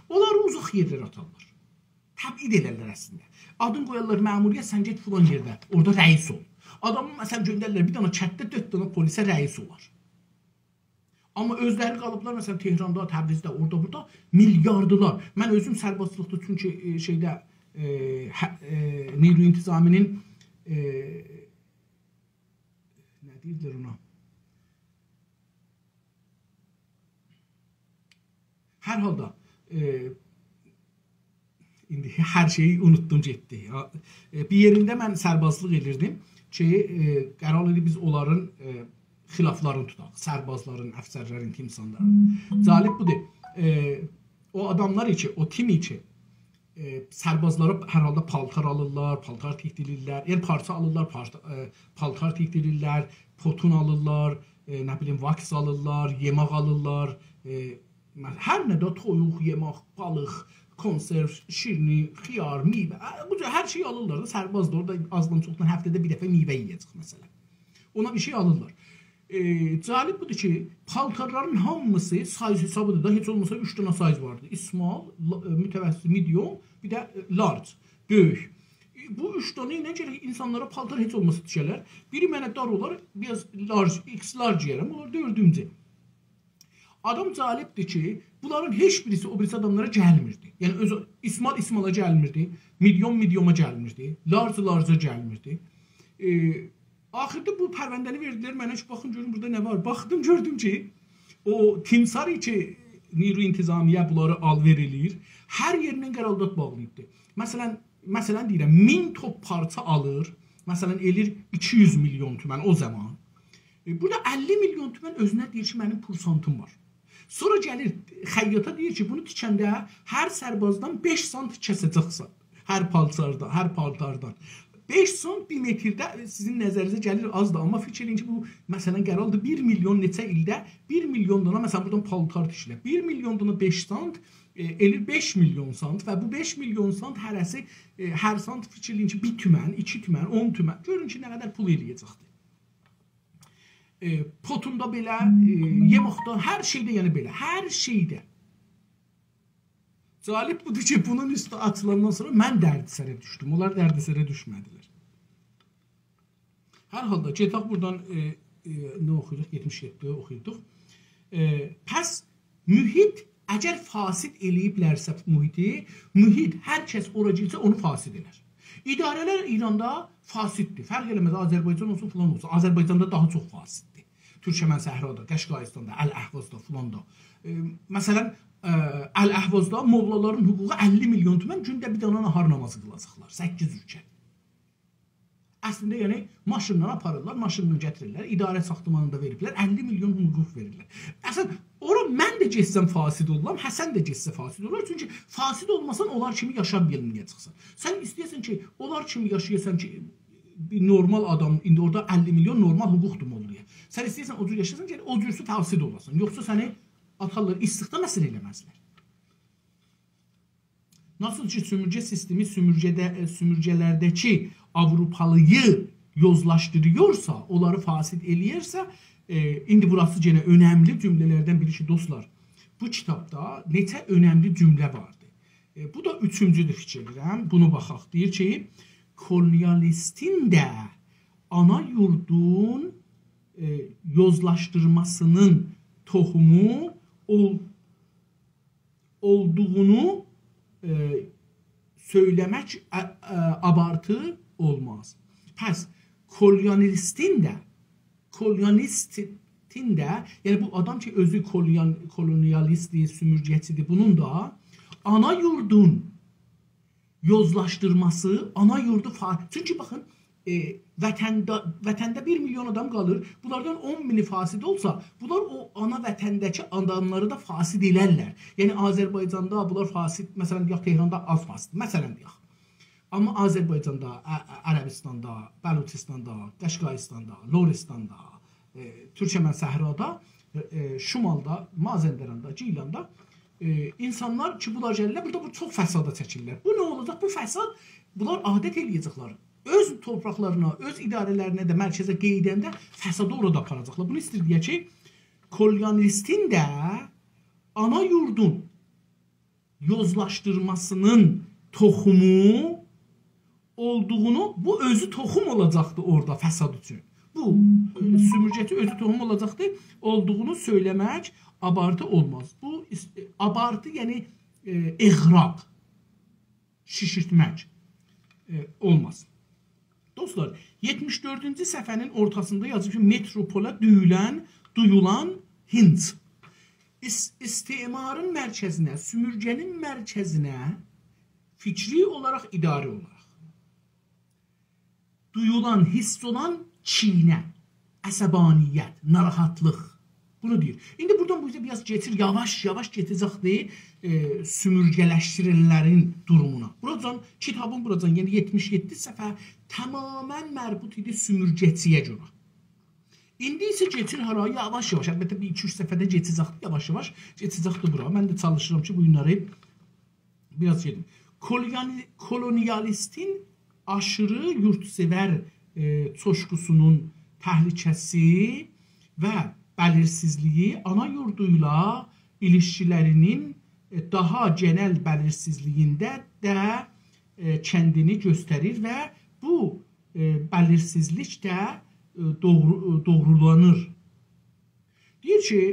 اونلاری اوزاق یئرلره آتارلار. تبعید ائلرلر اصلینده. آدین قویارلار مأموریت، سن گئت فلان یئرده، اورادا رئیس اول. آدامی، مثلا، گؤندریرلر بیر دنه کتده دؤرد دنه پلیسه رئیس اولار. آمما اؤزلری قالیبلار، مثلا، تهراندا، تبریزده، اورادا، بورادا میلیاردلار. من اؤزوم سربازچیلیقدا، چونکی، ائ، شئیده، ائ، هه-، ائ، نیروی انتظامی‌نین، ائ، نه دئییرلر اونا؟ هر حالدا، ائ، ایندی هر شئیی اونوتدوم گئتدی. آ، ائ، بیر یئرینده من سربازلیق ائدیردیم کی، ائ، قرار ایدی بیز اونلارین، ائ، خلافلارینی توتاق. سربازلارین، افسرلرین، تیمسارلارین. جالب بودور. ائ، او آداملار کی، او تیم کی، ائ، سربازلارا هر حالدا پالتار آلیرلار، پالتار تیکدیریرلر، یعنی پارچا آلیرلار، پارچا، ائ، پالتار تیکدیریرلر، پوتون آلیرلار، ائ، نه بیلیم، واکس آلیرلار، یئمک آلیرلار، ائ، مه-، هر نه ده، تویوق، یئمک، بالیق، کنسرو، شیرینی، خیار، میوه، ا، بو جور هر شئیی آلیرلار دا، سرباز دا اورادا آزدان چوخدان هفته‌ده بیر دفعه میوه یئیه‌جک، مثلا. اونا بیر شئی آلیرلار. ائ، جالب بودور کی، پالتارلارین هامیسی، سایز حسابیدیر دا، هئچ اولماسا اوچ دنه سایز واردی. Small، لا-، ائ، متوسط، medium، بیر ده، ائ، large، بؤیوک. ائ، بو اوچ دنه ایله گرک اینسانلارا پالتار هئچ اولماسا تیکه‌لر. بیری منه دار اولار، بیر آز large، X large گئیه‌رم، اولار دؤردونجو. آدام جالبدیر کی، بونلارین هئچ بیریسی او بیریسی آداملارا گلمیردی. یعنی، اؤز small small-ا گلمیردی، medium medium-ا گلمیردی، large large-ا گلمیردی. ائ، آخیردا بو پرونده‌نی وئردیلر منه کی، باخین گؤرون بورادا نه وار. باخدیم، گؤردوم کی، او تیمساری کی، نیروی انتظامیه بونلاری آلوئر ائله‌ییر، هر یئریندن قرارداد باغلاییبدی. مثلا، مثلا دئییرم، مین توپ پارچا آلیر، مثلا ائله‌ییر ایکی یوز میلیون تومن او زامان. ائ، بورادا اللی میلیون تومن اؤزونه دئییر کی، منیم پورسانتیم وار. سونرا گلیر خیاطا دئییر کی، بونو تیکنده هر سربازدان بئش سانت کسه‌جکسن. هر پالتاردا، هر پالتاردان. بئش سانت بیر مترده، ائ، سیزین نظرینیزه گلیر آزدیر، آمما فیکیر ائله‌یین کی، بو، مثلا، قراردیر بیر میلیون نئچه ایلده، بیر میلیون دانا، مثلا، بورادان پالتار تیکیلیر. بیر میلیون دانا بئش سانت، ائ، ائله‌ییر بئش میلیون سانت و بو بئش میلیون سانت هره‌سی، ائ، هر سانت فیکیر ائله‌یین کی، بیر تومن، ایکی تومن، اون تومن. گؤرون کی، نه قدر پول ائله‌یه‌جکدیر. ائ، پوتوندا بئله، ائ، یئماقدا، هر شئیده، یعنی بئله، هر شئیده. جالب بودور کی، بونون اوستو آچیلاندان سونرا من دردسره دوشدوم. اونلار دردسره دوشمه‌دیلر. هر حالدا، گئدک بورادان، ائ، ائ، نه اوخویوروق؟ یئتمیش یئددی اوخویوردوق. ائ، پس محیط، اگر فاسد ائله‌ییبلرسه محیطی، محیط هر کس اورا گیرسه اونو فاسد ائلر. اداره‌لر ایراندا فاسددیر. فرق ائله‌مز، آذربایجان اولسون، فلان اولسون. آذربایجاندا داها چوخ فاسددیر. تورکمن صحرادا، قشقایستاندا، الاحوازدا، فلاندا. ائ، مثلا، ائ، الاحوازدا موللالارین حقوقو اللی میلیون تومن، گونده بیر دانا ناهار نامازی قیلاجاقلار. سککیز رکعت. اصلینده، یعنی، ماشینلا آپاریرلار، ماشینلا گتیریرلر، اداره ساختمانیندا وئریبلر، اللی میلیون حقوق وئریرلر. اصلا، اورا من ده گئتسم فاسد اولارام، حسن ده گئتسه فاسد اولار. چونکی فاسد اولماسان، اونلار کیمی یاشار بیلمه‌یه‌جکسن. سن ایسته‌یه‌سن کی، اونلار کیمی یاشایاسان کی، بیر نورمال آدام، ایندی اورادا اللی میلیون نورمال حقوقدور موللایا. سن ایسته‌یه‌سن او جور یاشایاسان کی، او جورسو فاسد اولاسان. یوخسا سنی آتارلار، ایستیخدام اصلا ائله‌مزلر. ناسیل کی، سومورگه سیستمی سومورگه‌ده، ائ، سومورگه‌لرده‌کی آوروپالی‌یی یوزلاشدیریرسا، اونلاری فاسد ائله‌ییرسه، ائ، ایندی بوراسی یئنه اؤنملی جومله‌لردن بیری کی، دوستلار، بو کیتابدا نئچه اؤنملی جومله واردی. ائ، بو دا اوچونجودور فیکیر ائدیرم. بونو باخاق. دئییر کی، کولونیالیستین ده آنا یوردون، ائ، یوزلاشدیرماسینین توخومو اول-، اولدوغونو، ائ، سؤیله‌مک، ا، ا، آبارتی اولماز. پس کولونیالیستین ده، کولونیالیستین ده، یعنی بو آدام کی، اؤزو کولونیال-، کولونیالیستدیر، سومورگه‌چیدیر، بونون دا آنا یوردون یوزلاشدیرماسی، آنا یوردو فا-، چونکی باخین، ائ، وطنده، وطنده بیر میلیون آدام قالیر. بونلاردان اون مینی فاسد اولسا، بونلار او آنا وطنده‌کی آداملاری دا فاسد ائلرلر. یعنی آذربایجاندا بونلار فاسد، مثلا، دئیک، تهراندا آز فاسد، مثلا، دئیک. آمما آذربایجاندا، ع-، ع-، عربستاندا، بلوچستاندا، قشقایستاندا، لرستاندا، ائ، تورکمن صحرادا، ائ، ائ، شمالدا، مازندراندا، گیلاندا، ائ، اینسانلار کی، بونلار گلیرلر، بورادا بو چوخ فسادا چکیلیرلر. بو نه اولاجاق؟ بو فساد، بونلار عادت ائله‌یه‌جکلر. اؤز تورپاقلارینا، اؤز اداره‌لرینه ده، مرکزه قئییدنده فسادی اورادا آپاراجاقلار. بونو ایسته‌ییر دئیه کی، کولونیالیستین ده آنا یوردون یوزلاشدیرماسینین توخومو اولدوغونو، بو اؤزو توخوم اولاجاقدی اورادا فساد اوچون. بو، ائ، سومورگه‌چی اؤزو توخوم اولاجاقدی، اولدوغونو سؤیله‌مک آبارتی اولماز. بو ایس-، آبارتی، یعنی، ائ، اغراق، شیشیرتمک، ائ، اولماز. دوستلار، یئتمیش دؤردونجو صفحه‌نین اورتاسیندا یازیب کی، متروپولا دویولان، دویولان هینج. ایس-، استعمارین مرکزینه، سومورگه‌نین مرکزینه فیکری اولاراق، اداری اولاراق دویولان، حیس اولان کینه، عصبانیت، ناراحاتلیق. بونو دئییر. ایندی بورادان بو بیزه بیر آز کئچیر، یاواش-یاواش کئچه‌جکدیر، ائ، سومورگه‌لشدیریلنلرین دورومونا. بورادان، کیتابین بورادان، یعنی یئتمیش یئددی صفحه تماما مربوط ایدی سومورگه‌چی‌یه گؤره. ایندی ایسه کئچیر هارا؟ یاواش-یاواش، البته، بیر ایکی-اوچ صفحه‌ده کئچه‌جکدیر، یاواش-یاواش کئچه‌جکدیر بورا. من ده چالیشیرام کی، بو گونلری بیر آز گئدیم. کولونیال-، کولونیالیستین آشیری یوردسئور، ائ، جوشقوسونون تهلکه‌سی و بلیرسیزلیگی آنا یوردو ایله ایلیشکیلری‌نین، ائ، داها گئنل بلیرسیزلیگینده ده، ائ، کندینی گؤستریر و بو، ائ، بلیرسیزلیک ده، ائ، دوغرو-، ائ، دوغرولانیر. دئییر کی،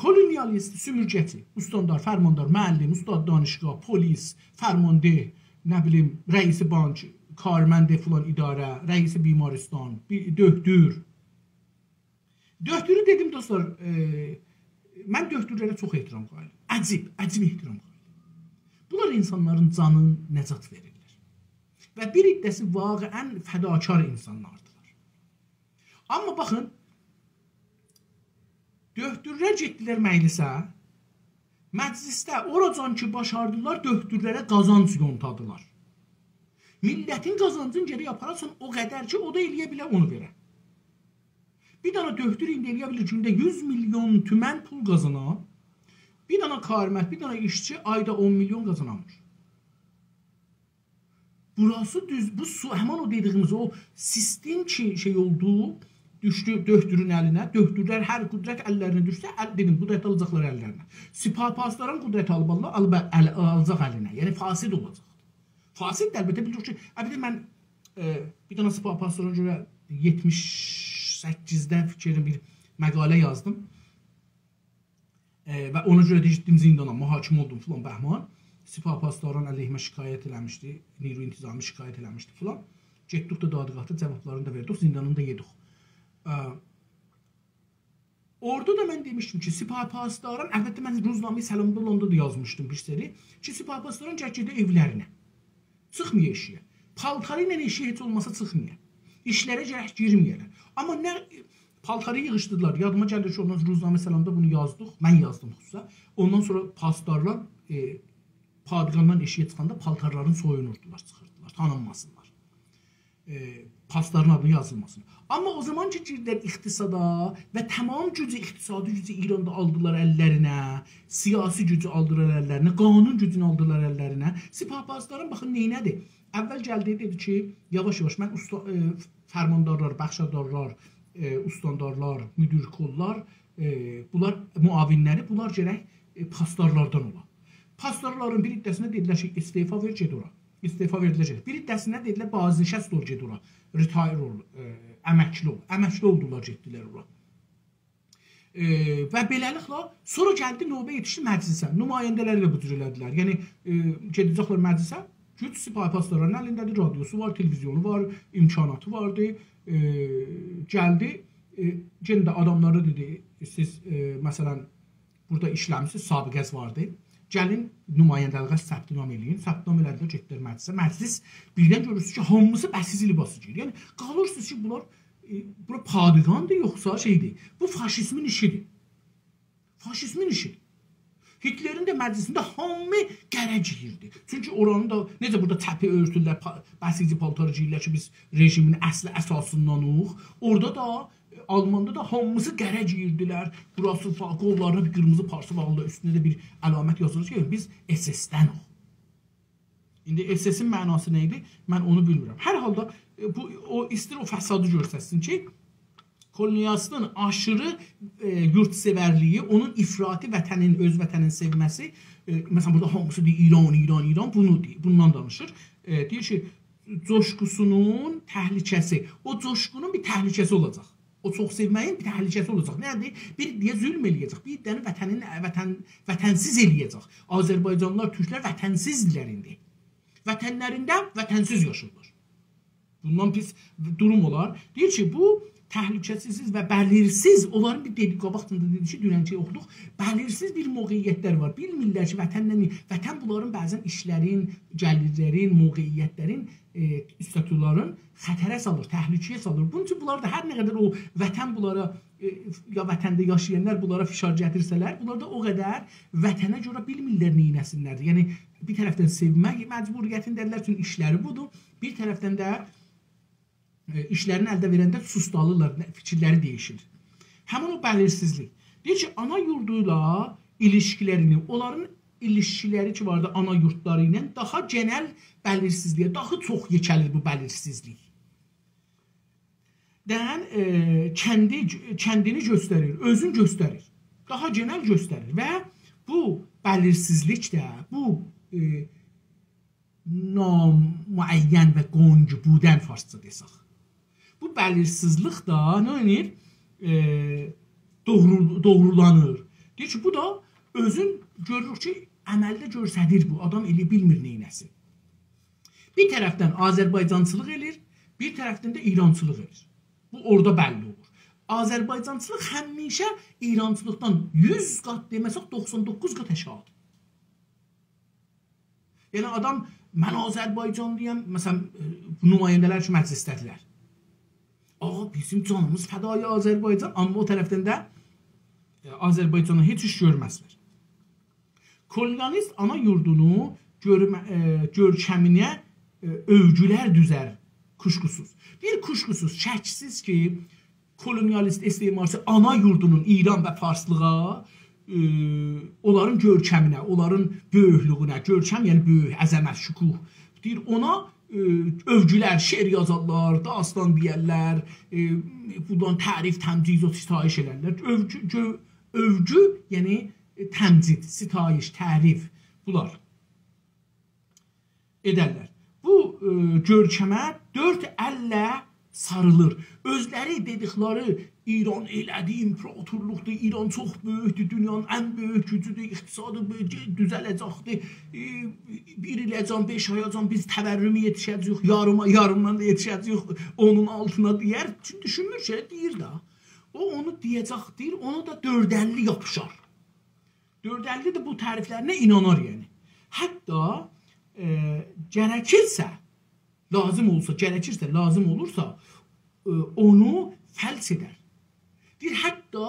کولونیالیست، سومورگه‌چی، استاندار، فرماندار، معلم، استاد دانشگاه، پلیس، فرمانده، نه بیلیم، رئیس بانک، کارمند فلان اداره، رئیس بیمارستان، بیر دؤکتور. دؤکتورو دئدیم، دوستلار، ائ، من دؤکتورلره چوخ احترام قویورام. عجیب، عجیب احترام قویورام. بونلار اینسانلارین جانینی نجات وئریرلر. و بیر عده‌سی واقعاً فداکار اینسانلاردیلار. آمما باخین، دؤکتورلر گئتدیلر مجلسه، مجلسده اوراجان کی باشاردیلار، دؤکتورلره قازانج یونتادیلار. میللتین قازانجینی گرک آپاراسان او قدر کی، او دا ائلیه بیله اونو وئره. بیر دنه دؤکتور ایندی ائلیه بیلیر گونده یوز میلیون تومن پول قازانا. بیر دنه کارمند، بیر دنه ایشچی آیدا اون میلیون قازانامیر. بوراسی دوز، بو سو، همین او دئدیگیمیز او سیستم کی، شئی اولدو، دوشدو دؤکتورون الینه. دؤکتورلر هر قدرت اللرینه دوشسه، ال، دئدیم، قدرت آلاجاقلار اللرینه. سپاه پاسداران قدرت آلیب، آلیب، ال، آلاجاق الینه. یعنی فاسد اولاجاق. فاسد ده البته بیلیر کی، البته من، ائ، بیر دنه سپاه پاسدارانا گؤره یئتمیش سککیزده فیکر ائلیرم بیر مقاله یازدیم. ائ، و اونا گؤره ده گئتدیم زیندانا، محاکمه اولدوم فلان بهمان. سپاه پاسداران علیهیمه شکایت ائله‌میشدی، نیروی انتظامی شکایت ائله‌میشدی فلان. گئتدیک ده دادگاهدا جاوابلارینی دا وئردیک، زیندانینی دا یئدیک. ائ، اورادا دا من دئمیشدیم کی، سپاه پاسداران، البته من روزنامه سلامدا اولاندا دا یازمیشدیم بیر سری، کی، سپاه پاسداران گرک گئده ائولرینه. چیخمایا ائشیگه. پالتاری ایله ائشیگه هئچ اولماسا چیخمایا. ایشلره گرک گیرمه‌یه‌لر. آمما نه پالتاری ییغیشدیردیلار. یادیما گلیر کی، اوندان روزنامه سلامدا بونو یازدیق. من یازدیم خصوصاً. اوندان سونرا پاسدارلار، ائ، پادگاندان ائشیگه چیخاندا پالتارلارین سویونوردولار، چیخیردیلار، تانینماسینلار. ائ، پاسدارین آدینی یازیلماسین. آمما او زامان کی، گیردیلر اقتصادا و تمام گوجو، اقتصادی گوجو ایراندا آلدیلار اللرینه، سیاسی گوجو آلدیلار اللرینه، قانون گوجونو آلدیلار اللرینه. سپاه پاسداران، باخین، نئینه‌دی؟ اول گلدی، دئدی کی، یاواش-یاواش من اوستا-، ائ، فرماندارلار، بخشدارلار، ائ، استاندارلار، مدیر کل‌لار، ائ، بونلار معاونلری، بونلار گرک، ائ، پاسدارلاردان اولا. پاسدارلارین بیر عده‌سینه دئدیلر کی، استعفا وئر، گئت اورا. استعفا وئردیلر، گئت. بیر عده‌سینه دئدیلر، بازنشست اول، گئت اورا. Retire اول، ائ، امکلی اول. امکلی اولدولار، گئتدیلر اورا. ائ، و بئله‌لیکله، سونرا گلدی، نوبه یئتیشدی مجلسه. نماینده‌لری ده بو جور ائله‌دیلر. یعنی، ائ، گئده‌جکلر مجلسه، گوج سپاه پاسدارانین الینده‌دیر، رادیوسو وار، تلویزیونو وار، امکاناتی واردی. ائ، گلدی، ائ، یئنه ده آداملارا دئدی، سیز، ائ، مثلاً، بورادا ایشله‌میسینیز، سابقه‌ز واردی. گلین، نماینده‌لیگه ثبت‌نام ائله‌یین. ثبت‌نام ائله‌دیلر، گئتدیلر مجلسه. مجلس بیردن گؤرورسونوز کی، هامیسی بسیجی لباسی گئییر. یعنی، قالیرسینیز کی، بونلار، ائ، بورا پادگاندیر، یوخسا شئیدیر. بو فاشیزمین ایشیدیر. فاشیزمین ایشیدیر. هیتلرین ده مجلسینده هامی قره گئییردی. چونکی اورانین دا، نئجه بورادا چپی اؤرتورلر، پا-، بسیجی پالتاری گئییرلر کی، بیز رژیمین اصلی اساسیندانیق. اورادا دا، آلماندا دا هامیسی قره گئییردیلر. بوراسی فا-، قوللارینا بیر قیرمیزی پارچا باغلی، اوستونده ده بیر علامت یازیلیر کی، بیز اس‌اس‌دنیک. ایندی اس‌اس‌ین معناسی نه ایدی؟ من اونو بیلمیرم. هر حالدا، ائ، بو، او ایسته‌ییر او فسادی گؤسترسین کی، کولونیالیستین آشیری، ائ، یوردسئورلیگی، اونون افراطی وطنین، اؤز وطنین سئومه‌سی، ائ، مثلاً، بورادا هامیسی دئییر، «ایران، ایران، ایران»، بونو دئییر، بوندان دانیشیر. ائ، دئییر کی، جوشقوسونون تهلکه‌سی، او جوشقونون بیر تهلکه‌سی اولاجاق. او چوخ سئومه‌یین بیر تهلکه‌سی اولاجاق. نه‌دیر؟ بیر عده‌یه ظلم ائله‌یه‌جک، بیر عده‌نی وطنین، وطن، وطنسیز ائله‌یه‌جک. آذربایجانلیلار، تورکلر وطنسیزدیرلر ایندی. وطنلرینده وطنسیز یاشاییرلار. بوندان پیس دوروم اولار. دئییر کی، بو تهلکه‌سیز و بلیرسیز، اونلارین بیر دئدی، قاباقجیندا دئدی کی، دوننکی اوخودوق، بلیرسیز بیر موقعیتلر وار. بیلمیرلر کی، وطنله، وطن بونلارین بعضاً ایشلرین، گلیرلرین، موقعیتلرین، ائ، استاتولارین خطره سالیر، تهلکه‌یه سالیر. بونون اوچون بونلار دا هر نه قدر او وطن بونلارا، ائ، یا وطنده یاشایانلار بونلارا فشار گتیرسه‌لر، بونلار دا او قدر وطنه گؤره بیلمیرلر نئینه‌سینلر. یعنی، بیر طرفدن سئومک مجبوریتینده‌دیرلر، چونکی ایشلری بودور. بیر طرفدن ده، ائ، ایشلرینی الده وئرنده سوستالیرلار، نه، فیکیرلری دییشیر. همین او بلیرسیزلیک. دئییر کی، آنا یوردو ایله ایلیشکیلرینی، اونلارین ایلیشکی‌لری کی واردی آنا یوردلاری ایله، داها گئنل بلیرسیزلییه، داها چوخ یئکه‌لیر بو بلیرسیزلیک. دن، ائ، کندی، کندینی گؤستریر، اؤزون گؤستریر. داها گئنل گؤستریر و بو بلیرسیزلیک ده، بو، ائ، نامعین و گنگ بودن فارسجا دئسک. بو بلیرسیزلیک ده نه ائدیر؟ ائ، دوغرو-، دوغرولانیر. دئییر کی، بو دا اؤزون گؤروروک کی، عملده گؤستریر بو. آدام ائله بیلمیر نئینه‌سین. بیر طرفدن آذربایجانچیلیق ائله‌ییر، بیر طرفدن ده ایرانچیلیق ائله‌ییر. بو اورادا بللی اولور. آذربایجانچیلیق همیشه ایرانچیلیقدان یوز قات دئمه‌سک، دوخسان دوققوز قات آشاغیدیر. یعنی آدام، «من آذربایجانلی‌یام»، مثلا، ائ، نماینده‌لر کی مجلسده‌دیرلر. «آقا، بیزیم جانیمیز فدای آذربایجان»، آمما او طرفدن ده، ائ، آذربایجانا هئچ ایش گؤرمزلر. کولونیالیست آنا یوردونو گؤرمه-، ائ، گؤرکمینه، ائ، اؤوگولر دوزر، کوشکوسوز. دئییر، کوشکوسوز، شکسیز کی، کولونیالیست، استعمارچی آنا یوردونون، ایران و فارسلیغا، ائ، اونلارین گؤرکمینه، اونلارین بؤیوکلویونه، گؤرکم، یعنی بؤیوک، عظمت، شکوه. دئییر، اونا، ائ، اؤوگولر، شعر یازارلار، داستان دئیرلر، ائ، بوندان تعریف، تمجید، او ستایش ائلرلر. اؤوگو، گؤ-، اؤوگو، یعنی، ائ، تمجید، ستایش، تعریف، بونلار ائدرلر. بو، ائ، گؤرکمه دؤرد الله ساریلیر. اؤزلری دئدیکلری ایران ائله‌دی، ایمپراتورلوقدور، ایران چوخ بؤیوکدور، دونیانین ان بؤیوک گوجودور، اقتصادی بؤیوک، دوزه‌له‌جکدیر، ائ، بیر ایله‌جن، بئش آیاجان بیز تورمه یئتیشه‌جه‌ییک، یاریما، یاریمدان دا یئتیشه‌جه‌ییک، اونون آلتینا دئیر. چونکی دوشونمور کی، ائله دئییر ده. او اونو دئیه‌جک، دئییر، اونا دا دؤرد اللی یاپیشار. دؤرد اللی ده بو تعریفلرینه اینانار، یعنی. حتی، ائ، گرکیرسه، لازیم اولسا، گرکیرسه، لازیم اولورسا، ائ، اونو فلج ائدر. دئییر، حتی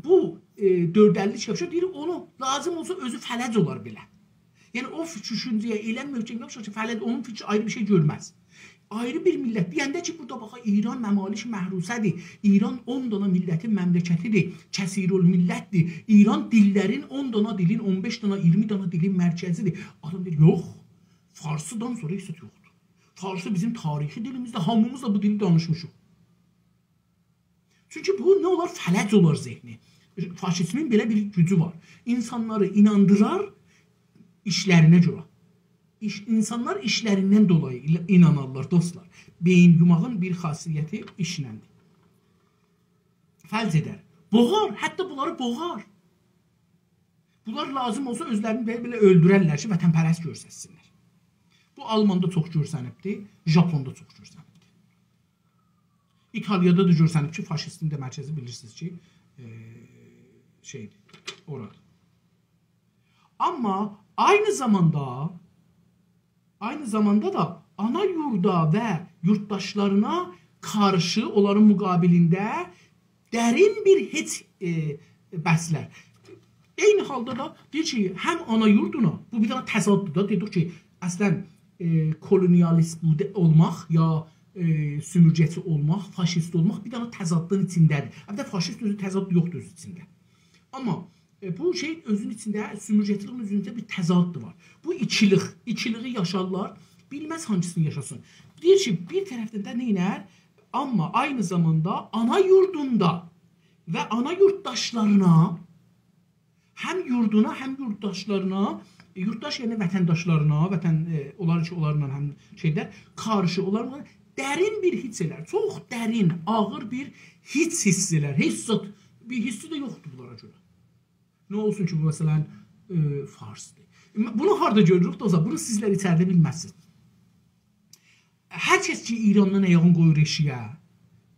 بو، ائ، دؤرد اللی چیخیشا دئییر، اونو لازیم اولسا اؤزو فلج اولار بئله. یعنی او فیکیر دوشونجه‌یه ائله محکم یاپیشار کی، فلج، اونون فیکری آیری بیر شئی گؤرمز. آیری بیر میللت. دئینده کی، بورادا باخ، ایران ممالک محروسه‌دیر. ایران اون دانا میللتین مملکتیدیر. کثیرالملتدیر. ایران دیللرین، اون دانا دیلین، اون بئش دانا، اییرمی دانا دیلین مرکزیدیر. آدام دئییر، یوخ. فارسیدان سونرا هئچ زاد یوخدور. فارسی بیزیم تاریخی دیلیمیزدیر. هامیمیز دا بو دیلی دانیشمیشیق. چونکی بو نه اولار؟ فلج اولار ذهنی. فاشیزمین بئله بیر گوجو وار. اینسانلاری ایناندیرار ایشلرینه گؤره. ایش، اینسانلار ایشلریندن دولایی ایل-، اینانارلار، دوستلار. بئیین یوماغین بیر خاصیتی ایشلندی. فلج ائدر. بوغار، حتی بونلاری بوغار. بونلار لازیم اولسا اؤزلرینی بئله، بئله اؤلدوررلر کی، وطن‌پرست گؤرستسینلر. بو آلماندا چوخ گؤرسنیبدی، ژاپوندا چوخ گؤرسنیبدی. ایتالیادا دا گؤرسنیب کی، فاشیستین ده مرکزی بیلیرسینیز کی، ائ، شئیدیر، اورادیر. آمما عینی زاماندا، عینی زاماندا دا آنا یوردا و یورتداشلارینا قارشی، اونلارین مقابلینده درین بیر هئچ، ائ، بسلر. عینی حالدا دا دئییر کی، هم آنا یوردونا، بو بیر دنه تضاددیر دا، دئدیک کی، اصلا، ائ، کولونیالیست بوده-، اولماق یا، ائ، سومورگه‌چی اولماق، فاشیست اولماق بیر دنه تضادین ایچینده‌دیر. البته، فاشیست اؤزو تضاد یوخدور اؤز ایچینده. آمما، ائ، بو شئی اؤزونون ایچینده، سومورگه‌چیلیگین اؤزونون ایچینده بیر تضاد وار. بو ایکیلیک، ایکیلیگی یاشارلار، بیلمز هانگیسینی یاشاسین. دئییر کی، بیر طرفدن ده نئینر؟ آمما عینی زاماندا آنا یوردوندا و آنا یورتداشلارینا، هم یوردونا، هم یورتداشلارینا، ائ، یورتداش، یعنی وطنداشلارینا، وطن، ائ، اونلار کی، اونلارلا هم شئیده، قارشی، اونلارلا درین بیر حس ائلر. چوخ درین، آغیر بیر حس حس ائلر. هئچ زاد، بیر حسی ده یوخدور بونلارا گؤره. نه اولسون کی، بو، مثلا، ائ، فارسدیر. ائ، بونو هاردا گؤروروک، دوستلار؟ بونو سیزلر ایچریده بیلمزسینیز. هر کس کی، ایراندان آیاغینی قویور ائشیگه،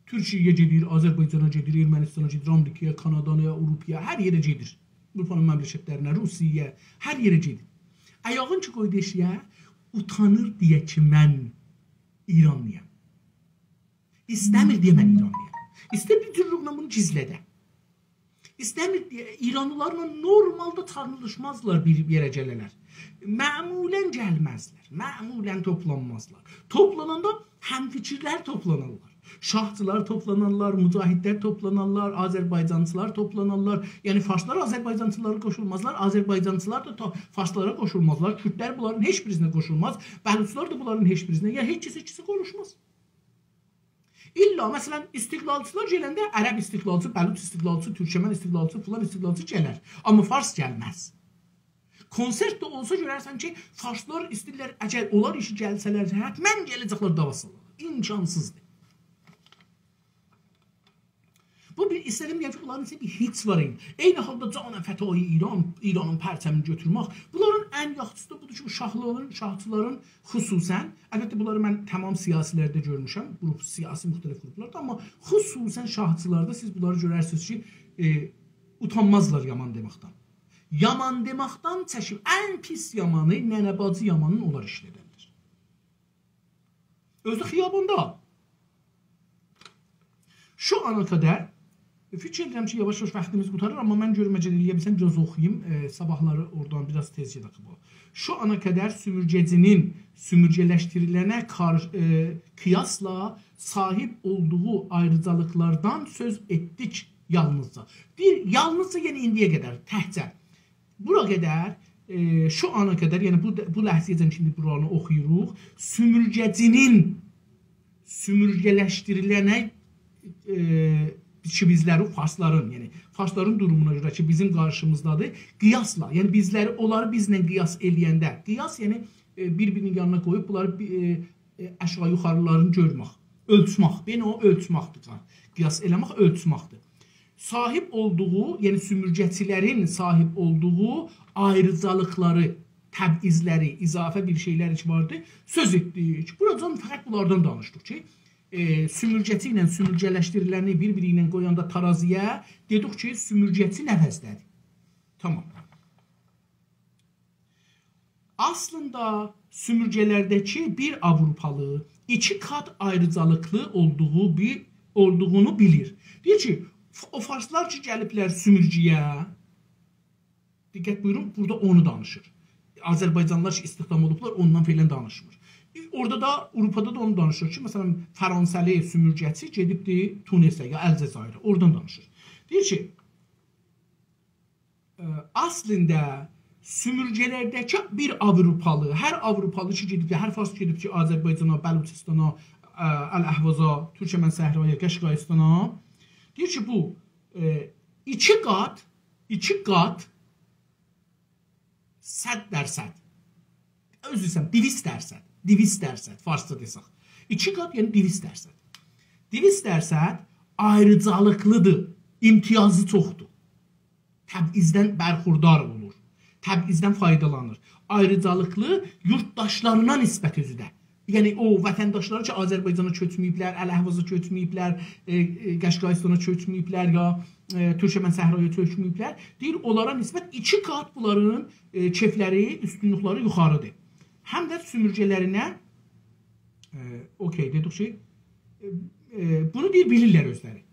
تورکیه‌یه گئدیر، آذربایجانا گئدیر، ارمنستانا گئدیر، آمریکایا، کانادایا، آوروپایا، هر یئره گئدیر. آوروپانین مملکتلرینه، روسیه‌یه، هر یئره گئدیر. آیاغین کی قویدو ائشیگه، اوتانیر دئیه کی، من ایرانلی‌یام. ایسته‌میر دئیه من ایرانلی‌یام. ایسته‌ییر بیر جورلوقلا بونو گیزلده. ایسته‌میر، ایرانلیلارلا نورمالدا تانیشمازلار، بیر یئره گله‌لر. معمولا گلمزلر، معمولا توپلانمازلار. توپلاناندا همفکرلر توپلانارلار. شاهچیلار توپلانارلار، مجاهدلر توپلانارلار، آذربایجانچیلار توپلانارلار. یعنی فارسلار آذربایجانچیلارا قوشولمازلار، آذربایجانچیلار دا تا-، فارسلارا قوشولمازلار. کوردلر بونلارین هئچ بیرینه قوشولماز، بلوچلار دا بونلارین هئچ بیرینه. یعنی هئچ کسی هئچ کسی قوشولماز. الا، مثلا، استقلالچیلار گلنده عرب استقلالچی، بلوچ استقلالچی، تورکمن استقلالچی، فلان استقلالچی گلر. آمما فارس گلمز. کنسرت ده اولسا گؤررسن کی، فارسلار ایسته‌ییرلر، اگر اونلار ایشی گلسه‌لر، حتما گله‌جکلر داوا سالالار. امکانسیزدیر. بو بیر، ایسته‌دیم دئیم کی، بونلارین ایچینده بیر هیچ وار ایدی. عینی حالدا «جان فدای ایران، ایرانین پرچمینی گؤتورمک». بونلارین ان یاخشیسی دا بودور کی، بو شاهلیغین، شاهچیلارین خصوصا، البته بونلاری من تمام سیاسی‌لرده گؤرموشم، گروپ، سیاسی مختلف گروپلاردا، آمما خصوصا شاهچیلاردا سیز بونلاری گؤررسینیز کی، ائ، اوتانمازلار یامان دئمکدن. یامان دئمکدن چکیب، ان پیس یامانی، ننه باجی یامانینی اونلار ایشلدرلر. اؤزو خیاباندا. شو آنا قدر، فیکیر ائدیرم کی، یاواش-یاواش واختیمیز قوتاریر، آمما من گؤرمه‌جه ائلیه بیلسم، بیر آز اوخویوم، ائ، صاباحلاری اورادان بیر آز تئز گئدک بو. شو آنا قدر سومورگه‌چی‌نین سومورگه‌لشدیریلنه قار-، ائ، قیاسلا صاحیب اولدوغو آیریجالیقلاردان سؤز ائتدیک یالنیزجا. دئییر، یالنیزجا، یعنی ایندییه قدر، تکجه. بورا قدر، ائ، شو آنا قدر، یعنی بو، بو لحظه‌یه‌جن کی، ایندی بورانی اوخویوروق، سومورگه‌چی‌نین سومورگه‌لشدیریلنه، ائ، کی، بیزلری فارسلارین، یعنی فارسلارین دورومونا گؤره کی، بیزیم قارشیمیزدادیر، قیاسلا، یعنی بیزلری، اونلاری بیزله قیاس ائله‌ینده، قیاس، یعنی، ائ، بیر-بیرینین یانینا قویوب بونلاری بی-، ائ، ائ، آشاغی یوخاریلارینی گؤرمک، اؤلچمک، بئله او اؤلچمکدیر. قیاس ائله‌مک، اؤلچمکدیر. صاحیب اولدوغو، یعنی سومورگه‌چی‌لرین صاحیب اولدوغو آیریجالیقلاری، تبعیضلری، اضافه بیر شئیلر کی واردی، سؤز ائتدیک. بوراجان فقط بونلاردان دانیشدیق کی، ائ، سومورگه‌چی ایله سومورگه‌لشدیریلنی بیر-بیری ایله قویاندا ترازی‌یه، دئدیک کی، سومورگه‌چی نفسده‌دیر. تامام. اصلیندا سومورگه‌لرده‌کی بیر آوروپالی ایکی قات آیریجالیقلی اولدوغو بی-، اولدوغونو بیلیر. دئییر کی، ف-، او فارسلار کی، گلیبلر سومورگه‌یه، دقت بویورون، بورادا اونو دانیشیر. آذربایجانلیلار کی، استخدام اولوبلار، اوندان فعلا دانیشمیر. اورادا دا، آوروپادا دا اونو دانیشیر کی، مثلا، فرانسه‌لی سومورگه‌چی گئدیبدی تونسه یا الجزایره، اورادان دانیشیر. دئییر کی، ائ، اصلینده سومورگه‌لرده‌کی بیر آوروپالی، هر آوروپالی کی گئدیب، هر فارس گئدیب کی، آذربایجانا، بلوچستانا، ائ، الاحوازا، تورکمن صحرایا، قشقایستانا، دئییر کی، بو، ائ، ایکی قات، ایکی قات، صد درصد. عذر ایسته‌ییرم، دویست درصد. دویست درصد، فارسجا دئسک. ایکی قات، یعنی دویست درصد. دویست درصد آیریجالیقلیدیر، امتیازی چوخدور. تبعیضدن برخوردار اولور. تبعیضدن فایدالانیر. آیریجالیقلی یورتداشلارینا نسبت اؤزو ده. یعنی او وطنداشلاری کی، آذربایجانا کؤچمه‌ییبلر، الاحوازا کؤچمه‌ییبلر، ائ، ائ، قشقایستانا کؤچمه‌ییبلر یا، ائ، تورکمن صحرایا کؤچمه‌ییبلر. دئییر، اونلارا نسبت ایکی قات بونلارین، ائ، کئفلری، اوستونلوکلری یوخاریدیر. هم ده سومورگه‌لرینه، ائ، اوکئی، دئدیک کی، ائ، ائ، بونو دئییر، بیلیرلر اؤزلری.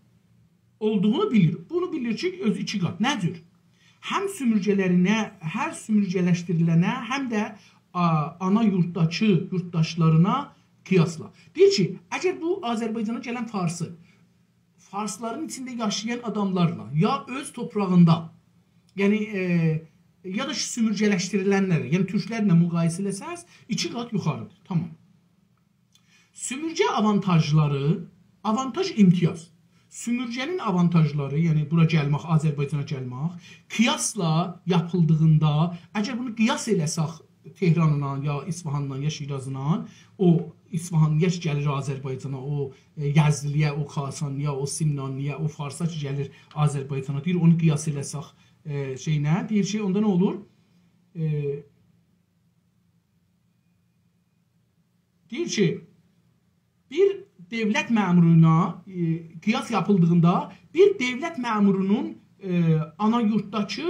اولدوغونو بیلیر. بونو بیلیر کی، اؤزو ایکی قات. نه جور؟ هم سومورگه‌لرینه، هر سومورگه‌لشدیریلنه، هم ده، آ، آنا یورتداکی یورتداشلارینا قیاسلا. دئییر کی، اگر بو آذربایجانا گلن فارسی، فارسلارین ایچینده یاشایان آداملارلا، یا اؤز توپراغیندا، یعنی، ائ، یا دا کی، سومورگه‌لشدیریلنلری، یعنی تورکلرله مقایسه ائله‌سز، ایکی قات یوخاریدیر. تامام. سومورگه آوانتاژلاری، آوانتاژ، امتیاز. سومورگه‌نین آوانتاژلاری، یعنی بورا گلمک، آذربایجانا گلمک، قیاسلا یاپیلدیغیندا، اگر بونو قیاس ائله‌سک تهرانلا، یا اصفهانلا، یا شیرازلا، او اصفهانلی‌یا کی گلیر آذربایجانا، او، ائ، یزدلی‌یه، او کاسانلی‌یا، او سمنانلی‌یا، او فارسا کی گلیر آذربایجانا، دئییر، اونو قیاس ائله‌سک، ائ، شئیله، دئییر کی، اوندا نه اولور؟ ائ، دئییر کی، بیر دؤولت مأمورونا، ائ، قیاس یاپیلدیغیندا بیر دؤولت مأمورونون، ائ، آنا یورتداکی،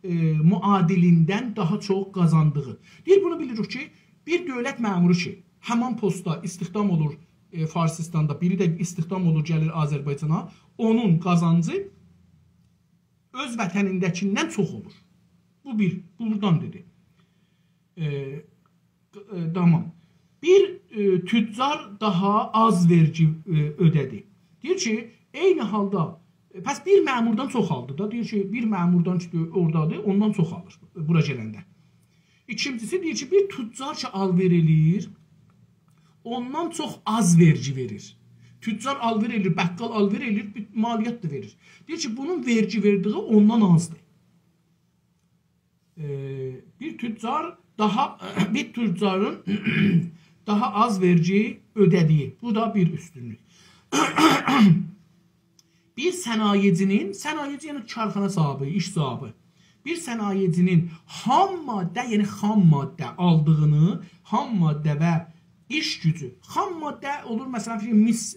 ائ، معادلیندن داها چوخ قازاندیغی. دئییر، بونو بیلیریک کی، بیر دؤولت مأمورو کی، همان پستدا استخدام اولور، ائ، فارسیستاندا، بیری ده استخدام اولور، گلیر آذربایجانا، اونون قازانجی اؤز وطنینده‌کیندن چوخ اولور. بو بیر، بو بورادان دئدی. ائ، ائ، تامام. بیر ائ، تجار داها آز وئرگی ائ، اؤده‌دی. دئییر کی، عینی حالدا، ائ، پس بیر مأموردان چوخ آلدی دا. دئییر کی، بیر مأموردان کی، اورادادیر، اوندان چوخ آلیر بورا گلنده. ایکینجیسی دئییر کی، بیر تجار کی، آلوئر ائله‌ییر، اوندان چوخ آز وئرگی وئریر. تجار آلوئر ائله‌ییر، بقال آلوئر ائله‌ییر، بیر مالیات دا وئریر. دئییر کی، بونون وئرگی وئردیگی اوندان آزدیر. ائ، بیر تجار داها، بیر تجارین داها آز وئرگی اؤده‌دیگی. بو دا بیر اوستونلوک. بیر صنایعچی‌نین، صنایعچی یعنی کارخانا صاحبی، ایش صاحبی. بیر صنایعچی‌نین خام ماده، یعنی خام ماده آلدیغینی، خام ماده و ایش گوجو. خام ماده اولور، مثلا، فیکر ائله‌یین، میس،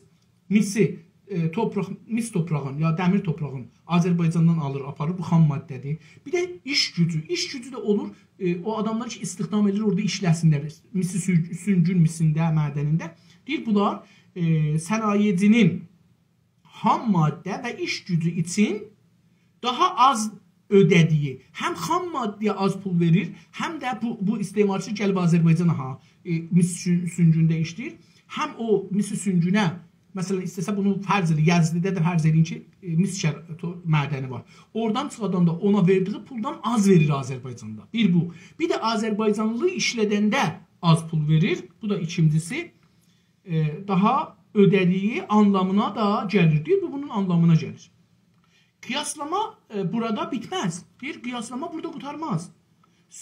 میسی، ائ، توپراق، میس توپراغین یا دمیر توپراغین آذربایجاندان آلیر، آپاریر، بو خام ماده‌دیر. بیر ده ایش گوجو. ایش گوجو ده اولور، ائ، او آداملار کی، استخدام ائدیلیر، اورادا ایشله‌سینلر. میسی سو-، سونگون میسینده، معدنینده. دئییر، بونلار، ائ، صنایعچی‌نین خام ماده و ایش گوجو اوچون داها آز اؤده‌دیگی، هم خام ماده‌یه آز پول وئریر، هم ده بو، بو استعمارچی گلیب آذربایجانا، ها، ائ، میس سون-، سونگونده ایشله‌ییر، هم او میس سونگونه، مثلا، ایسته‌سه بونو فرض ائله، یزدده ده فرض ائله‌یین کی، ائ، میس شر-، تو-، معدنی وار. اورادان چیخاداندا اونا وئردیگی پولدان آز وئریر آذربایجاندا. بیر بو. بیر ده آذربایجانلی ایشلدنده آز پول وئریر. بو دا ایکینجیسی. ائ، داها اؤده‌دیگی آنلامینا دا گلیر. دئییر، بو بونون آنلامینا گلیر. قیاسلاما، ائ، بورادا بیتمز. دئییر، قیاسلاما بورادا قوتارماز.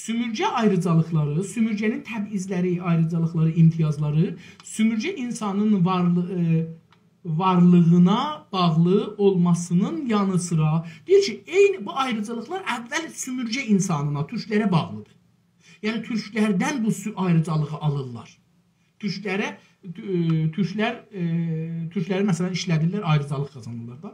سومورگه آیریجالیقلاری، سومورگه‌نین تبعیضلری، آیریجالیقلاری، امتیازلاری، سومورگه اینسانین وارلی-، ائ، وارلیغینا باغلی اولماسینین یانی سیرا، دئییر کی، عینی بو آیریجالیقلار اول سومورگه اینسانینا، تورکلره باغلیدیر. یعنی، تورکلردن بو سو-، آیریجالیغی آلیرلار. تورکلره، ائ، تورکلر، ائ، تورکلری، مثلا، ایشلدیرلر، آیریجالیق قازانیرلار دا.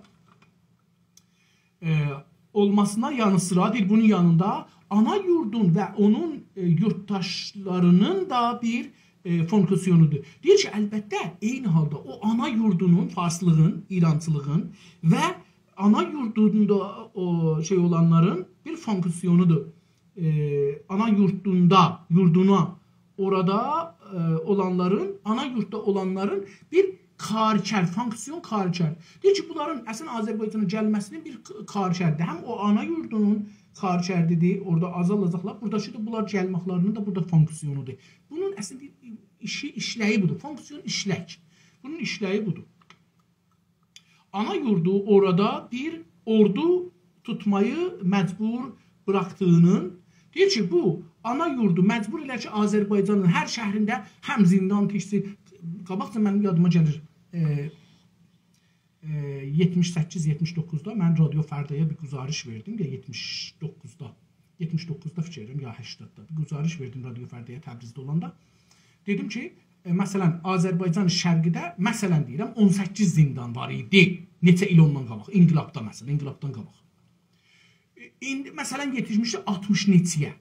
ائ، اولماسینا یانی سیرا، دئییر، بونون یانیندا آنا یوردون و اونون، ائ، یورتداشلارینین دا بیر، ائ، فونکسیونودور. دئییر کی، البته، عینی حالدا او آنا یوردونون، فارسلیغین، ایرانچیلیغین و آنا یوردوندا او شئی اولانلارین بیر فونکسیونودور. ائ، آنا یوردوندا، یوردونا، اورادا، ائ، اولانلارین، آنا یورددا اولانلارین بیر کارکرد، فونکسیون کارکرد. دئییر کی، بونلارین اصلینده آذربایجانا گلمه‌سینین بیر ک-، کارکردی. هم او آنا یوردونون کارکردیدیر، اورادا آزالاجاقلار. بوراداکی دا بونلار گلمکلرینین ده بورادا فونکسیونودور. بونون اصلینده ایشی، ایشله‌یی بودور. فونکسیون ایشلک. بونون ایشله‌یی بودور. آنا یوردو اورادا بیر اوردو توتمایی مجبور بوراخدیغینین، دئییر کی، بو آنا یوردو مجبور ائلر کی، آذربایجانین هر شهرینده هم زیندان تیکسین. قاباقجا منیم یادیما گلیر، ائ، ائ، یئتمیش سککیز، یئتمیش دوققوزدا من رادیو فردایا بیر گزارش وئردیم، یا یئتمیش دوققوزدا، یئتمیش دوققوزدا فیکر ائدیرم، یا هشتاددا بیر گزارش وئردیم رادیو فردایا تبریزده اولاندا. دئدیم کی، ائ، مثلا، آذربایجان شرقیده، مثلا دئییرم، اون سککیز زیندان وار ایدی. نئچه ایل اوندان قاباق، انقلابدا مثلا، انقلابدان قاباق. ائ، ایندی، مثلا، یئتیشمیشدی آلتمیش نئچه‌یه.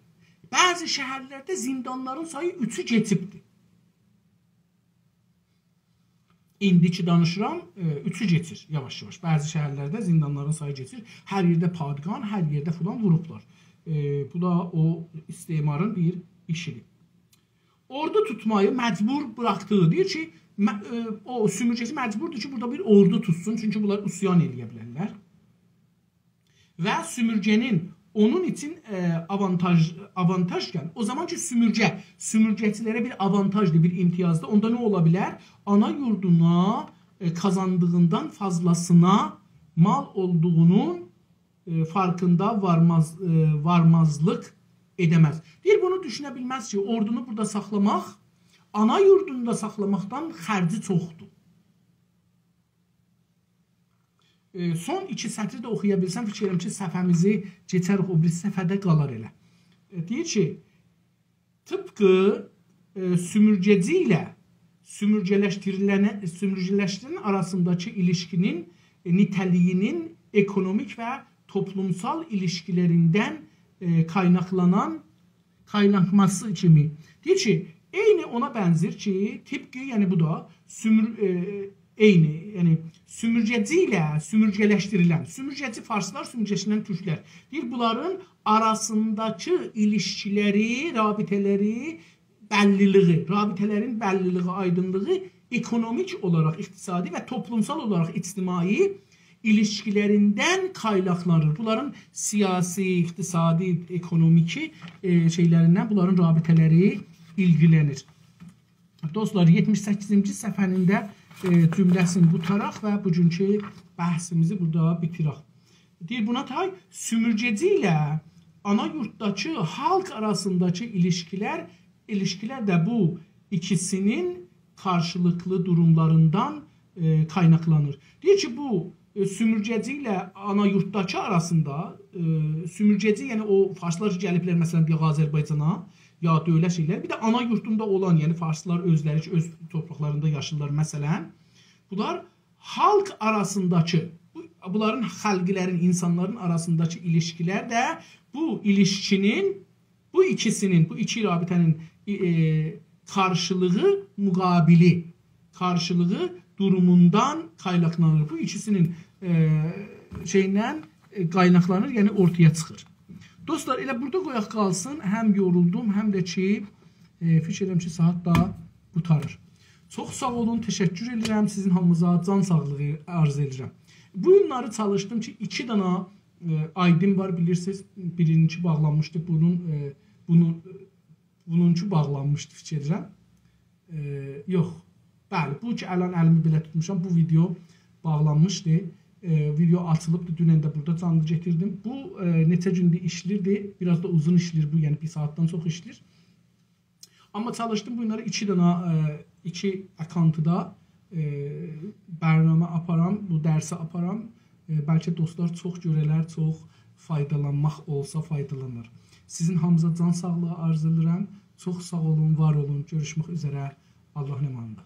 بعضی شهرلرده زیندانلارین سایی اوچو کئچیبدی. ایندی کی دانیشیرام، ائ، اوچو کئچیر یاواش-یاواش. بعضی شهرلرده زیندانلارین سایی کئچیر. هر یئرده پادگان، هر یئرده فلان ووروبلار. ائ، بو دا او استعمارین بیر ایشیدیر. اوردو توتمایی مجبور بوراخدیغی، دئییر کی، م-، ائ، او سومورگه‌چی مجبوردور کی، بورادا بیر اوردو توتسون، چونکی بونلار عصیان ائله‌یه بیلرلر. و سومورگه‌نین اونون اوچون، ائ، آوانتاژ، آوانتاژکن، او زامان کی، سومورگه، سومورگه‌چیلره بیر آوانتاژدیر، بیر امتیازدیر، اوندا نه اولا بیلر؟ آنا یوردونا، ائ، قازاندیغیندان فاضلاسینا مال اولدوغونون، ائ، فرقینده وارماز، ائ، وارمازلیق ائده‌مز. دئییر، بونو دوشونه بیلمز کی، اوردونو بورادا ساخلاماق، آنا یوردوندا ساخلاماقدان خرجی چوخدور. ائ، سون ایکی سطری ده اوخویا بیلسم، فیکیر ائدیرم کی، صفحه‌میزی کئچریک، او بیریسی صفحه‌ده قالار ائله. ائ، دئییر کی، طبقی، ائ، سومورگه‌چی ایله سومورگه‌لشدیریلنه-، سومورگه‌لشدیریلن آراسینداکی ایلیشکی‌نین، ائ، نیته‌لیگی‌نین اکونومیک و توپلومسال ایلیشکی‌لریندن، ائ، قایناقلانان قایناقماسی کیمی. دئییر کی، عینی اونا بنزیر کی، طبقی، یعنی بو دا سومور-، ائ، عینی، یعنی سومورگه‌چی ایله سومورگه‌لشدیریلن، سومورگه‌چی فارسلار، سومورگه‌لشدیریلن تورکلر. دئییر، بونلارین آراسینداکی ایلیشکی‌لری، رابطه‌لری بللیلیگی، رابطه‌لرین بللیلیگی، آیدینلیغی اکونومیک اولاراق اقتصادی و توپلومسال اولاراق اجتماعی ایلیشکی‌لریندن قایناقلانیر. بونلارین سیاسی، اقتصادی، اکونومیکی، ائ، شئی‌لریندن بونلارین رابطه‌لری ایلگیلنیر. دوستلار، یئتمیش سککیزینجی صفحه‌نین ده، ائ، جمله‌سینی قوتاراق و بوگونکو بحثیمیزی بورادا بیتیرک. دئییر، بونا تای سومورگه‌جی ایله آنا یورتداکی خالق آراسینداکی ایلیشکی‌لر، ایلیشکی‌لر ده بو ایکیسینین قارشیلیقلی دوروملاریندان، ائ، قایناقلانیر. دئییر کی، بو، ائ، سومورگه‌جی ایله آنا یورتداکی آراسیندا، ائ، سومورگه‌جی، یعنی او فارسلار کی گلیبلر، مثلا، دئیک، آذربایجانا، یا دؤولت شئیلر، بیر ده آنا یورتوندا اولان، یعنی فارسلار اؤزلری کی اؤز تورپاقلاریندا یاشاییرلار، مثلا، بونلار خالق آراسینداکی، بو، بونلارین خالقلرین، اینسانلارین آراسینداکی ایلیشکی‌لر ده بو ایلیشکی‌نین، بو ایکیسینین، بو ایکی رابطه‌نین، ائ، ائ، قارشیلیغی، مقابلی، قارشیلیغی دوروموندان قایناقلانیر. بو ایکیسینین، ائ، شئییندن، ائ، قایناقلانیر، یعنی اورتایا چیخیر. دوستلار، ائله بورادا قویاق قالسین. هم یورولدوم، هم ده کی، ائ، فیکیر ائدیرم کی، ساعات دا قوتاریر. چوخ ساغ اولون، تشکر ائدیرم. سیزین هامینیزا جان ساغلیغی آرزو ائدیرم. بو گونلری چالیشدیم کی، ایکی دانا، ائ، آیدین وار، بیلیرسینیز، بیرینکی باغلانمیشدی. بونون، ائ، بونون، بونونکی باغلانمیشدی، فیکیر ائدیرم. ائ، یوخ. بلی، بو کی، الان الیمی بئله توتموشام، بو ویدئو باغلانمیشدی. ائ، ویدئو آچیلیبدی، دونن ده بورادا جانلی گتیردیم. بو، ائ، نئچه گوندور ایشله‌ییردی، بیر آز دا اوزون ایشله‌ییر بو، یعنی بیر ساعاتدان چوخ ایشله‌ییر. آمما چالیشدیم بونلاری ایکی دانا، ائ، ایکی اکانتدا، ائ، برنامه آپارام، بو درسی آپارام. ائ، بلکه دوستلار چوخ گؤره‌لر، چوخ فایدالانماق اولسا فایدالانار. سیزین هامینیزا جان ساغلیغی آرزو ائدیرم. چوخ ساغ اولون، وار اولون. گؤروشمک اوزره. آللاهین امانیندا.